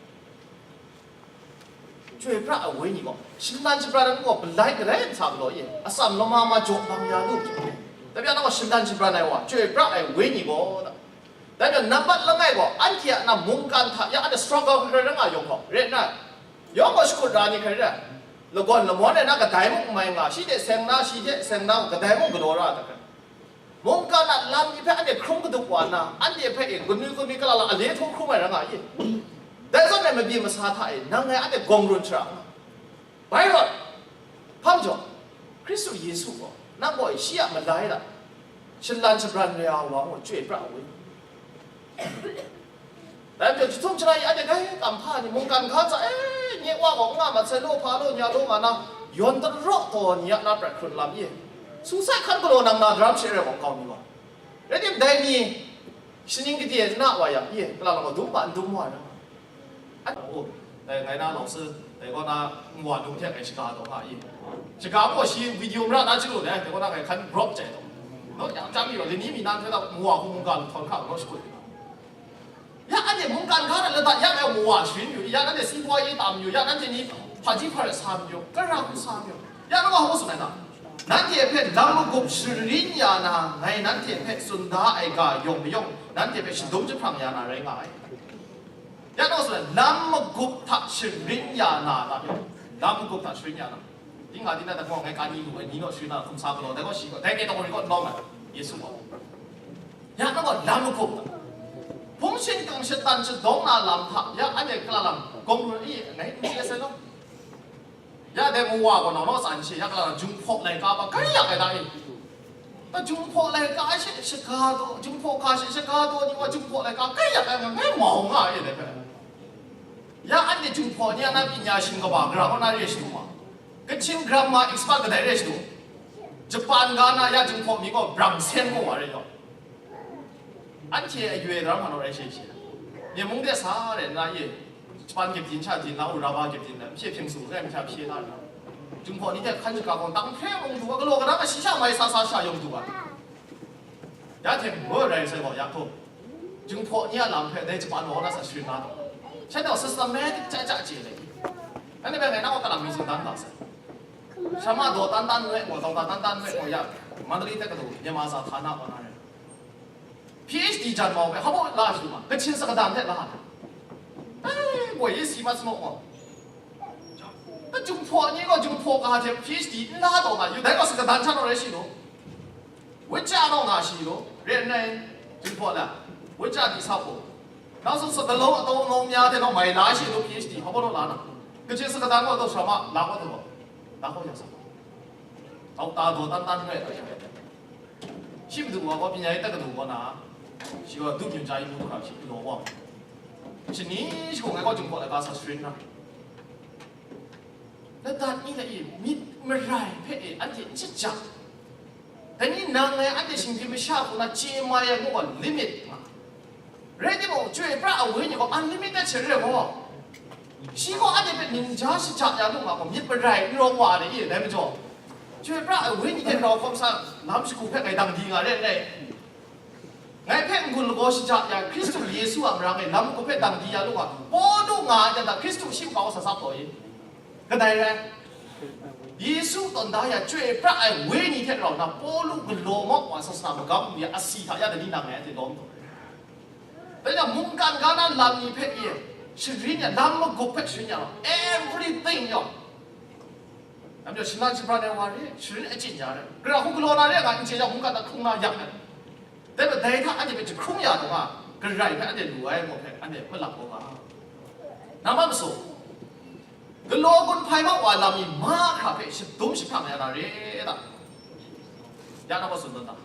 Chyoi pra ai wenyi gaw, shalan shabran ai gaw, balai kadai nsa galaw e, atsam lama ma jaw bang ya lu, tabya na gaw shalan shabran ai wa, chyoi pra ai wenyi gaw, da. Dai hte nambat langai gaw, anhte a na mungkan hta ya, anhte struggle hkrai rai nga yawng gaw, rai nna, yawng gaw shakut ra ni hkrai rai, lagawn lamawn ai na kadai mung n mai nga, shi hte seng na, shi hte seng na, kadai mung galaw ra ai hta hkrai. Mungkan a lam ni hpe anhte hkrung kadup wa nna, anhte hpe e, kanu kanu kala la a le htaw hkrum ai rai nga i? Dai zawn e, mabyi masa hta e, nang ngai anhte gawng run shara nga. Bai rawt, hpa majaw, Hkristu Yesu gaw, nang gaw shi a malai la, shalan shabran re ai wa gaw, chyoi pra ai. Dai majaw, jahtum jahrai ya de, dai kam hpa ni mungkan ga hta, eh, nye wa gaw n nga mat sai, law hpa law nya law nga na, yawn taraw taw ni a na prat hkrun lam i, su sai hkan galaw nang na daram she rai gaw, nkau mi wa. Rai tim, dai ni shaning gade na wa yang, i, kalang gaw dum hpa n dum wa ai. An, oh, dai ngai na law si, dai gaw na nwa num hte ngai shaga taw nga i. Shaga gaw shi video mara na chyalu dai, dai gaw na ngai hkan grop jai taw. No, yang jang mi wa, lini mi na hte na nwa hku mungga lu htawn hka gaw shakut. Ya anhte mungkan ga na lata ya ngai wa sharin yu, ya nanhte si boi e tam yu, ya nanhte ni hpaji hparat sa yu, kara hku sa yu. Ya nang wa hku tsun ai ta? Nanhte hpe lam magup sharin ya na, ngai nanhte hpe tsun da ai ga yawng mayawng, nanhte hpe shadum jahprang ya na rai nga ai. Ya nang wa tsun ai, lam magup hta sharin ya na, lam yawng, lam magup hta sharin ya na. Dinghka di na, dai gaw ngai ka ni lu ai, ni naw sharin na hkum sa galaw, dai gaw shi gaw, dai kei dawng ri gaw n lawm ai, Yesu gaw. Ya nang gaw lam magup, hpung shingkang shatan shadawng na lam hta, ya anhte kala lam, gawng run i, ngai n chye sai law. Ya dai mawa gaw nau naw tsan she, ya kala lam, jung hpaw laika ba, kai yak ai ta i? Ta Jinghpaw laika she shaga taw, Jinghpaw ga she shaga taw ni wa Jinghpaw laika kai ya ai nga ngai mau nga e dai hpe. Ya anhte Jinghpaw ni a na pyi nya shing kaba gara kaw na re shadu ma. Kachin grammar expert kadai re shadu. Japan ga na ya Jinghpaw mi gaw brang sen gaw wa re yaw. Anhte a yue daram hpa naw rai she she. Myen mung de sa re na ye. Japan gyep din sha din na, Uraba gyep din na, mhye hpyen su rai mhya hpye na ra. Jinghpaw ni hte hkan shaka gaw tang hpe mung du wa, galaw gadang a shi sha mai sa sa sha yawng du wa. Ya hte ngu rai sai gaw ya hku. Jinghpaw ni a lam hpe dai Japan wa na sa sharin na taw. Shanhte gaw systematic chya chya chye le. Anhte hpe ngai na wa kalang mi zun dan ga sai. Shama daw tan tan nwe gaw, daw tan tan nwe gaw ya, Mandalay hte kadu, Myanmar sa hta na wa na rai. P H D jan mau hpe, hpa baw la shadu ma, Kachin sagadan hte la. Ai, boi ye si mat sumawk gaw. Ta Jinghpaw ni gaw Jinghpaw ga hte P H D n la taw nga, yu dai gaw sagadan hta naw rai shi nu. Wunca naw nga shi nu, re n rai, Jinghpaw la, wunca di sa hpaw. Nang sung sagalawng ataw nawng ya hte naw mai la shi nu, P H D, hpa baw naw la na. Kachin sagadan gaw taw sara ma, la gaw taw, la gaw ya sa. Tau ta daw tan tan ngai ta sha. Shi madu wa gaw pyi nya yi ta kadu gaw na, shi gaw du byin ja yi mu hkra shi galaw wa. Shani shi gaw ngai gaw Jinghpaw laika sa sharin na. Ladat ni la i, myit marai hpe e, anhte n shajang. Dai ni nang ngai anhte shinggyim masha hku na chye mai ai mu gaw limit nga. Rai timung, Chyoi pra ai Wenyi gaw unlimited she re gaw, shi gaw anhte hpe ning ja shaja ya lu nga gaw, myit marai n rawng wa ai, dai majaw, Chyoi pra ai Wenyi hte rau hkawm sa lam shagu hpe ngai dang di nga re n rai? Ngai hpe n-gun lagaw shaja ya, Hkristu Yesu a marang e lam shagu hpe dang di ya lu nga, Pawlu nga ai jan hta Hkristu shi makau sa sa taw i? Kadai rai? Yesu tawn da ya Chyoi pra ai Wenyi hte rau na Pawlu galaw mawk wa sasana magam ya asi hta ya dai ni nang ngai anhte lawm taw. Dai yang mungkan ga na lam ni hpe e sharin ya, lam magup hpe sharin ya, everything yaw. Lam yaw, shalan shabran ai wa re, sharin achyin ya re, gara hku galaw na re nga n chye yang, mungkan hta hkrung na yak ai. Dai hpe dai hta anhte hpe jahkrung ya taw nga, Karai hpe anhte lu ai gaw hpe anhte malap kau ga. Nang ma masaw, galaw gun hpai mat wa lam ni mahkra hpe shadum jahprang ya na re ta? Ya na gaw tsun dan ta.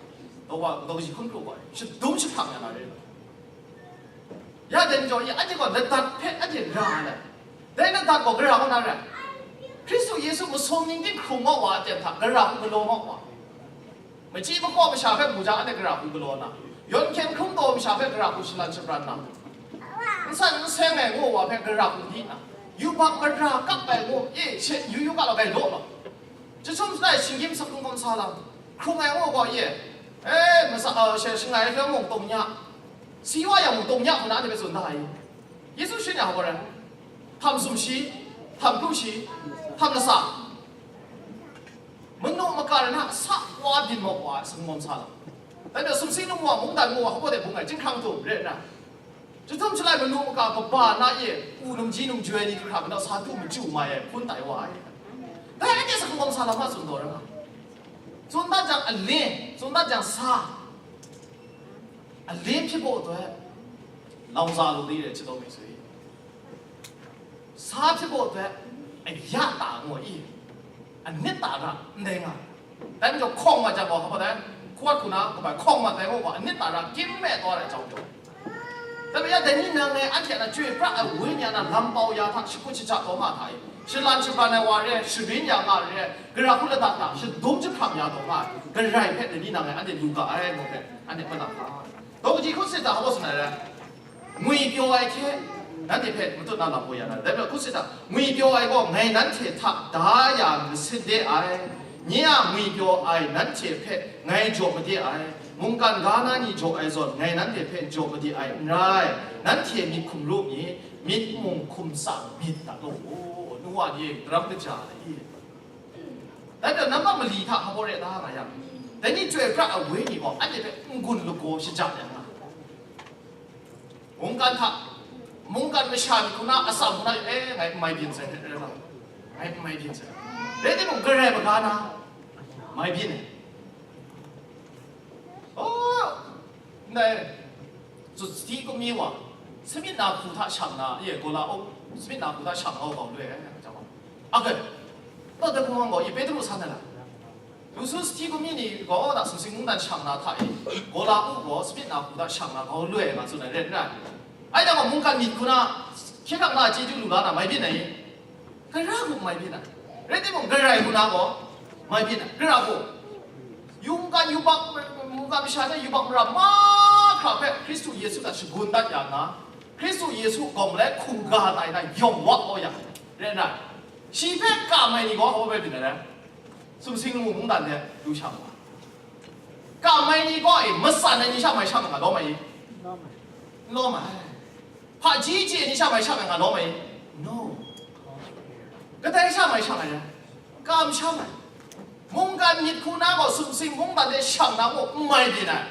Daw wa, daw kaji hkun pru gaw, shadum jahprang ya na re ta? Ya dai majaw, ya anhte gaw ladat hpe anhte ra ai. Dai ladat gaw gara kaw na rai? Hkristu Yesu masum ning ting hkrung mawk wa a ten hta, gara hku galaw mawk wa. Machyi makaw masha hpe mu jang, anhte gara hku galaw na, yawn hkyen hkrung taw masha hpe gara hku shalan shabran na, n san n seng ai ngu wa hpe gara hku di na, yubak gara kap ai ngu, e, she, yu yu ga law, gai law law. Jahtum shalai shinggyim hpung kawm sa lam, hkrung ai ngu gaw, e, e, masa, a, she, shangai hpe mung tawng ya, si wa yang mung tawng ya hku na, anhte hpe tsun da ai. Yesu shi ni a hkawt rai, htam sumshi, htam hkrushi, htam lasa, manu maka rai na, sa wa byin mawk wa ai sangawm sa lam. Dai hpe sumsing lamu wa mungdan mu wa hpaw de bung ai chyinghkrang htum re nna, jahtum shalai manu maka kaba na e u num ji num joi ni hkra hpe nau sa du machyu mai ai hpun tai wa ai. Dai anhte sangawm sa lam a tsun taw rai nga. Tsun dat jang alin, tsun dat jang sa. Alin hpyi gaw doi, lau za lu di re, chyadaw mi sui. Sa hpyi gaw doi, aya ta ngu i, anit ta ra, ndai nga. Dai majaw hkawng mat jang gaw, hpa dai, hkawt hku na, kabai hkawng mat dai gaw, anit ta ra, kim me taw ai chyawm jaw. Dai majaw ya, dai ni nang e anhte a na Chyoi pra ai Wenyi a na lam pau ya hta, shakut shaja taw nga hta i, shalan shabran ai wa re, sharin ya nga re, gara hku lada hta, shadum jahprang ya taw nga, Karai hpe dai ni nang e anhte lu ga ai, ngu hpe, anhte hpa na hpa. Daw kaji hkut sit hta, hpa sin ai rai? Ngwipyaw ai hte nanhte hpe matut na lam gaw ya na, dai hpe hkut sit hta, ngwipyaw ai gaw ngai nanhte hta da ya masit de ai, nye a ngwipyaw ai nanhte hpe ngai jaw made ai, mungkan ga na ni jaw ai zawn, ngai nanhte hpe jaw made ai n rai, nanhte myit hkum ru myit, myit mung hkum tsang myit, ta gaw, nu wa ni daram kaja ai. Dai hpe nambat mali hta hpa gaw re da nga yang, dai ni Chyoi pra ai Wenyi gaw anhte hpe n-gun lagaw shaja yang nga. Mungkan hta, mungkan masha ni hku na, atsam hku na, e, ngai n mai byin sai, ngai n mai byin sai. Rai timung, Karai maga na, mai byin ai. Oh, ndai, Zusti kumi wa, samyit na hku hta shang na, ye, gola up, samyit na hku hta shang na wa bau loi ai, nga jang wa. Akai, tawt ai hpung gaw, ye, Petru san ai la? Lusu City Committee ni gaw da sumsing mungdan shang na hta e, Gola u gaw Smit na hku hta shang na grau loi nga tsun ai rai n rai? Ai da gaw mungkan myit hku na, hkye hkrang na chyeju lu la na mai byin ai? Gara hku mai byin ai? Rai timung, garai hku na gaw mai byin ai. Gara hku? Yungkan yubak, mungkan masha hte yubak mara mahkra hpe Hkristu Yesu hta shagun dat ya nna, Hkristu Yesu gawng le hkungga tai na yawng wa kau ya, rai n rai? Shi hpe kam ai ni gaw hpa bai byin ai rai? Sumsing lamu mungdan hte lu shang wa. Kam ai ni gaw, e, matsan ai ni sha mai shang nga lawm ai? N lawm ai. Hpaji chye ai ni sha mai shang nga lawm ai? No. Kadai sha mai shang ai? Kamsham ai. Mungkan myit hku na gaw sumsing mungdan de shang na mung n mai byin ai.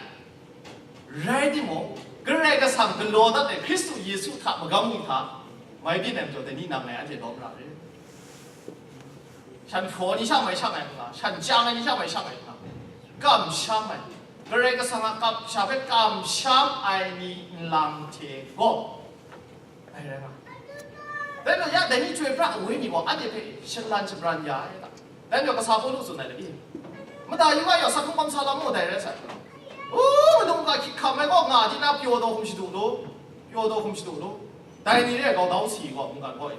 Rai timung, Karai Kasang galaw dat ai Hkristu Yesu hta magam mung hta mai byin ai majaw, dai ni nang ngai anhte lawm ra re. Shan hpraw ni sha mai shang ai nga, shan chyang ai ni sha mai shang ai nga, kamsham ai, Karai Kasang a kamsham hpe kamsham ai ni nlang hte gaw, ai rai nga. Dai majaw, ya dai ni Chyoi pra ai Wenyi gaw anhte hpe shalan shabran ya ai ta? Dai majaw, kasa Pawlu tsun ai lam e, mada yu ga yawng, sa hkungm sa lam mung dai rai sai. U, madu mungga hkyit hkam ai gaw nga di na, pyaw daw hkum shadu lu, pyaw daw hkum shadu lu. Dai ni re ai gaw, dau si gaw, mungkan gaw e.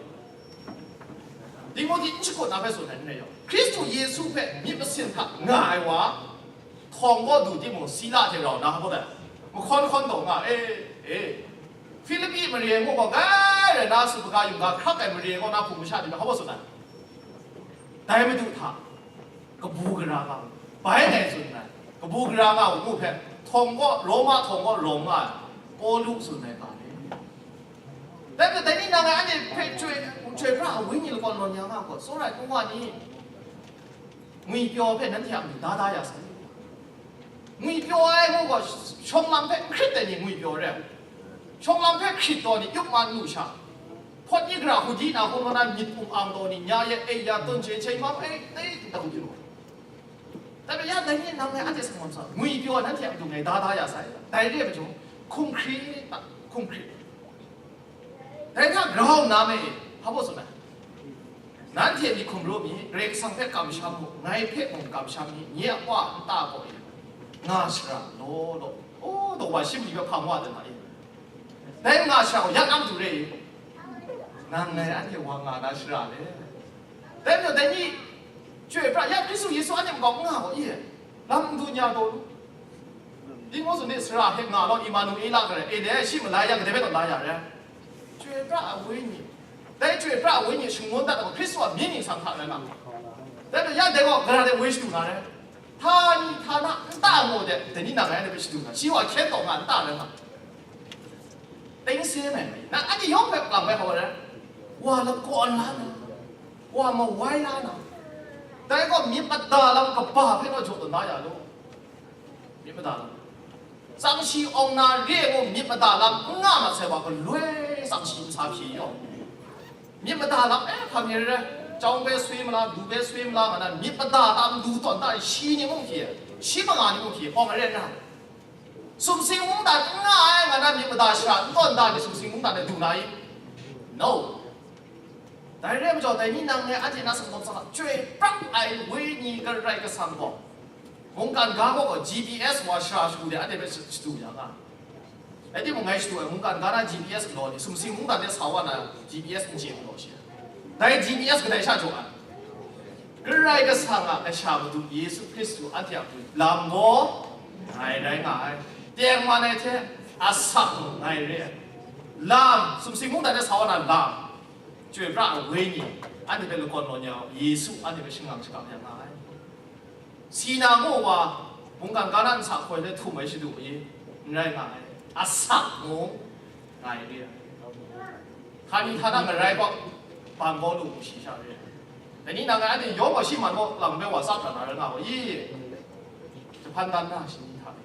Timohti n shakut na hpe tsun ai n rai yaw, Hkristu Yesu hpe myit masin hta nga ai wa, htawng kaw du timung, sila hte rau na hpa gaw, mahkawn hkawn taw nga, e, e. Hpilipi mare ngu gaw, grai rai na, supaga yungga hkrak ai mare kaw na hpung masha ni hpe hpa gaw tsun ai. Dai Madu hta kabu gara nga u, bai ngai tsun nngai, kabu gara nga u ngu hpe, htawng kaw, Roma htawng kaw rawng nga ai Pawlu tsun ai ga ni. Dai majaw, dai ni nang ngai anhte hpe Chyoi, Chyoi pra ai Wenyi lakawn lawn ya nga gaw, tsawra ai, ngu wa ni? Ngwipyaw hpe nanhte a matu da da ya sai. Ngwipyaw ai ngu gaw, shawng lam hpe n hkrit ai ni ngwipyaw re ai. Shawng lam hpe hkrit taw ni, yup man lu sha, hpawt ni gara hkudi na hkung na myit pum ang taw ni, nya ye, e ya, tun che, che mam, e, e, dau yu. Dai majaw, ya dai ni nang ngai anhte sa ngam sa, ngwipyaw ai nanhte a matu ngai da da ya sai. Dai re ai majaw, hkum hkrit, hkum hkrit. Dai hta grau nna me, hpa baw tsun ai? Nanhte myit hkum ru mi, Karai Kasang hpe kamsham mu, ngai hpe mung kamsham mi, nye a Wa a nta gaw e, nga shara law law. O, daw wa shim ni hpe hpang wa dan ma e. Dai nga shara gaw, ya na matu re i? Nang ngai anhte wa nga na shara le. Dai majaw, dai ni Chyoi pra, ya Hkristu Yesu anhte makau n nga gaw i? Lam n du nya taw lu. Tingnu tsun ni, sara hpe nga law, Imanuela ga rai, e, dai shi malai yang, kadai hpe tawn da ya rai? Chyoi pra ai Wenyi. Dai Chyoi pra ai Wenyi shangun dat ai gaw, Hkristu a myit ningsang hta rai nga. Dai hpe ya dai gaw, gara de woi shadu na rai? Htani htana nta maw de, dai ni nang ngai anhte hpe shadu na, shi wa hkyen taw nga nta rai nga. Teng se mai, na anhte yawng hpe lang bai hkau rai? Wa lakawn la na, wa mawai la na, dai gaw myit mada lam kaba hpe naw jaw tawn da ya law. Myit mada lam, tsang shi awng na re ai gaw, myit mada lam n nga mat sai wa, galoi tsang shi n sa hpyi yaw. Myit mada lam, e, hpa mi rai rai, chyawm hpe swi ma la, du hpe swi ma la, nga na myit mada lam du tawn da, shi ni mung hpyi, shi manga ni mung hpyi, awng ai rai nna, sumsing mungdan n nga ai, nga na myit mada shara n tawn da ni sumsing mungdan e du na i? No. Dai re ai majaw, dai ni nang ngai anhte na sumsawm sa hta, Chyoi pra ai Wenyi Karai Kasang gaw, mungkan ga gaw gaw, G P S wa shara shagu de anhte hpe shadu ya nga. Rai timung, ngai shadu ai mungkan ga na G P S galaw ni, sumsing mungdan de sa wa na G P S n chye galaw shi ai. Dai G P S kadai sha jaw ai? Karai Kasang a Kasha Madu Yesu Hkristu anhte a matu lam gaw ngai rai nga ai. Tengman ai hte asak mung ngai re ai. Lam, sumsing mungdan de sa wa na lam, Chyoi pra ai Wenyi, anhte hpe lakawn lawn ya u, Yesu anhte hpe shangang shakap ya nga ai. Si na ngu wa, mungkan ga na nsa hkoi hte htum ai shadu i? N rai nga ai. Asak mung ngai re ai. Htani htana ngarai gaw, ban gaw lu mu shi sha re ai. Dai ni nang ngai anhte yawng gaw shi man gaw lang hpe wa tsap ra na rai nga gaw i? Jahpan dan na shani hta e,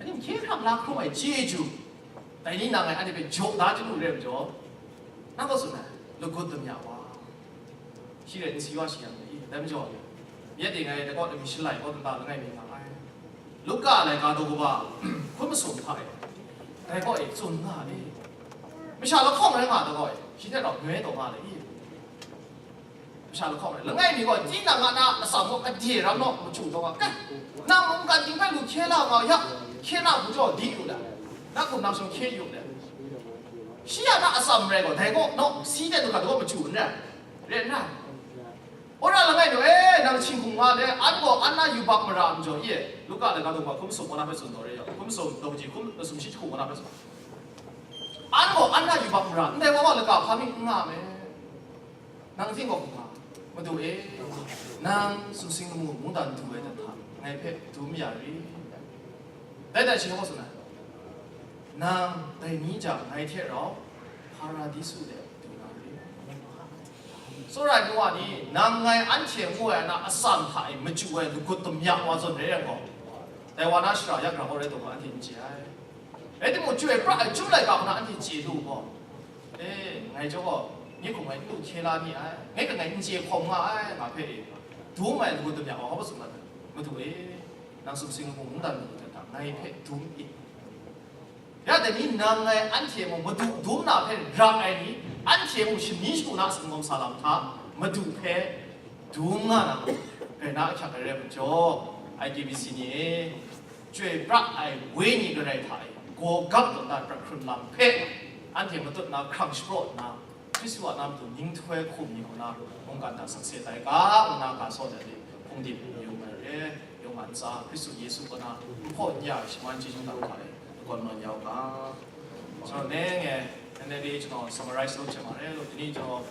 ani hkye hkrang la hkrum ai chyeju, dai ni nang ngai anhte hpe jaw da chyalu re ai majaw, nang gaw tsun ai, lagut damya wa. Shi rai nsi wa shi yang i, dai majaw, myit ding ai, dai kaw lami shalai kaw dan da langai mi nga ai. Luka laika daw kaba hkun masum hta e, dai kaw e tsun nga ai. Masha lahkawng rai nga ai dai kaw e, shi hte rau noi taw nga ai i? Masha lahkawng rai. Langai mi gaw, tinang a na atsam gaw gade ram naw, machyu taw nga, kai, nang mungkan ting hpe lu hkye la nga u ya, hkye na hku jaw di yu let, na hkum nang shawng hkye yu let, shi a na atsam rai gaw, dai gaw naw, si de du hkra du gaw machyu n rai, rai n rai. Wora langai mi gaw, e, nang hkying hkum nga le, an gaw an na yubak mara n jaw i, Luka laika daw hkum sum wa na hpe tsun taw re yang, hkum sum daw kaji hkum sum shi jahku wa na hpe tsun. An gaw an na yubak mara, ndai wa wa laka hpa mi n nga me. Nang ting gaw hkum nga, Madu e, nang sumsing lamu mungdan du ai dat hta, ngai hpe dum ya ri. Dai dai shi gaw tsun ai, nang dai ni jang ngai hte rau Hparadisu de du na ri. Tsawra ai nu wa ni, nang ngai anhte ngu ai na atsam hta e machyu ai lagut damya wa zawn re ai gaw, dai wa na shara ya grau rai taw gaw anhte n chye ai. Rai timung, chyoi pra ai chyum laika hpe na anhte chye lu gaw, e, ngai jaw gaw, nye hkum ngai n lu hkye la ni ai, ngai kangai n chye hkawm nga ai, nga hpe e, dum ai lagut damya wa hpa tsun mat ai, Madu e, nang sumsing lamu mungdan lagut hta ngai hpe dum i. Ya dai ni nang ngai anhte mung Madu dum na hpe ra ai ni, anhte mung shani shagu na singawm sa lam hta Madu hpe dum nga na, rai na ahkyak ai rai majaw, I K B C ni e, chyoi pra ai wenyi garai hta e, gawgap taw dat pra hkrun lam hpe, anhte matut na hkrang shapraw nna, Hkristu a na matu ninghtoi hkum ni kaw na, mungkan hta sakse tai ga, ngu na ga saw dat e, hpung dip n yu ai re, yawng a ntsa, Hkristu Yesu kaw na, n hpaw n ya ai shaman chyeju lam hta e, lakawn nawn ya u ga. Shalom neng e, N L A channel summarize lo che ma re, lo tini channel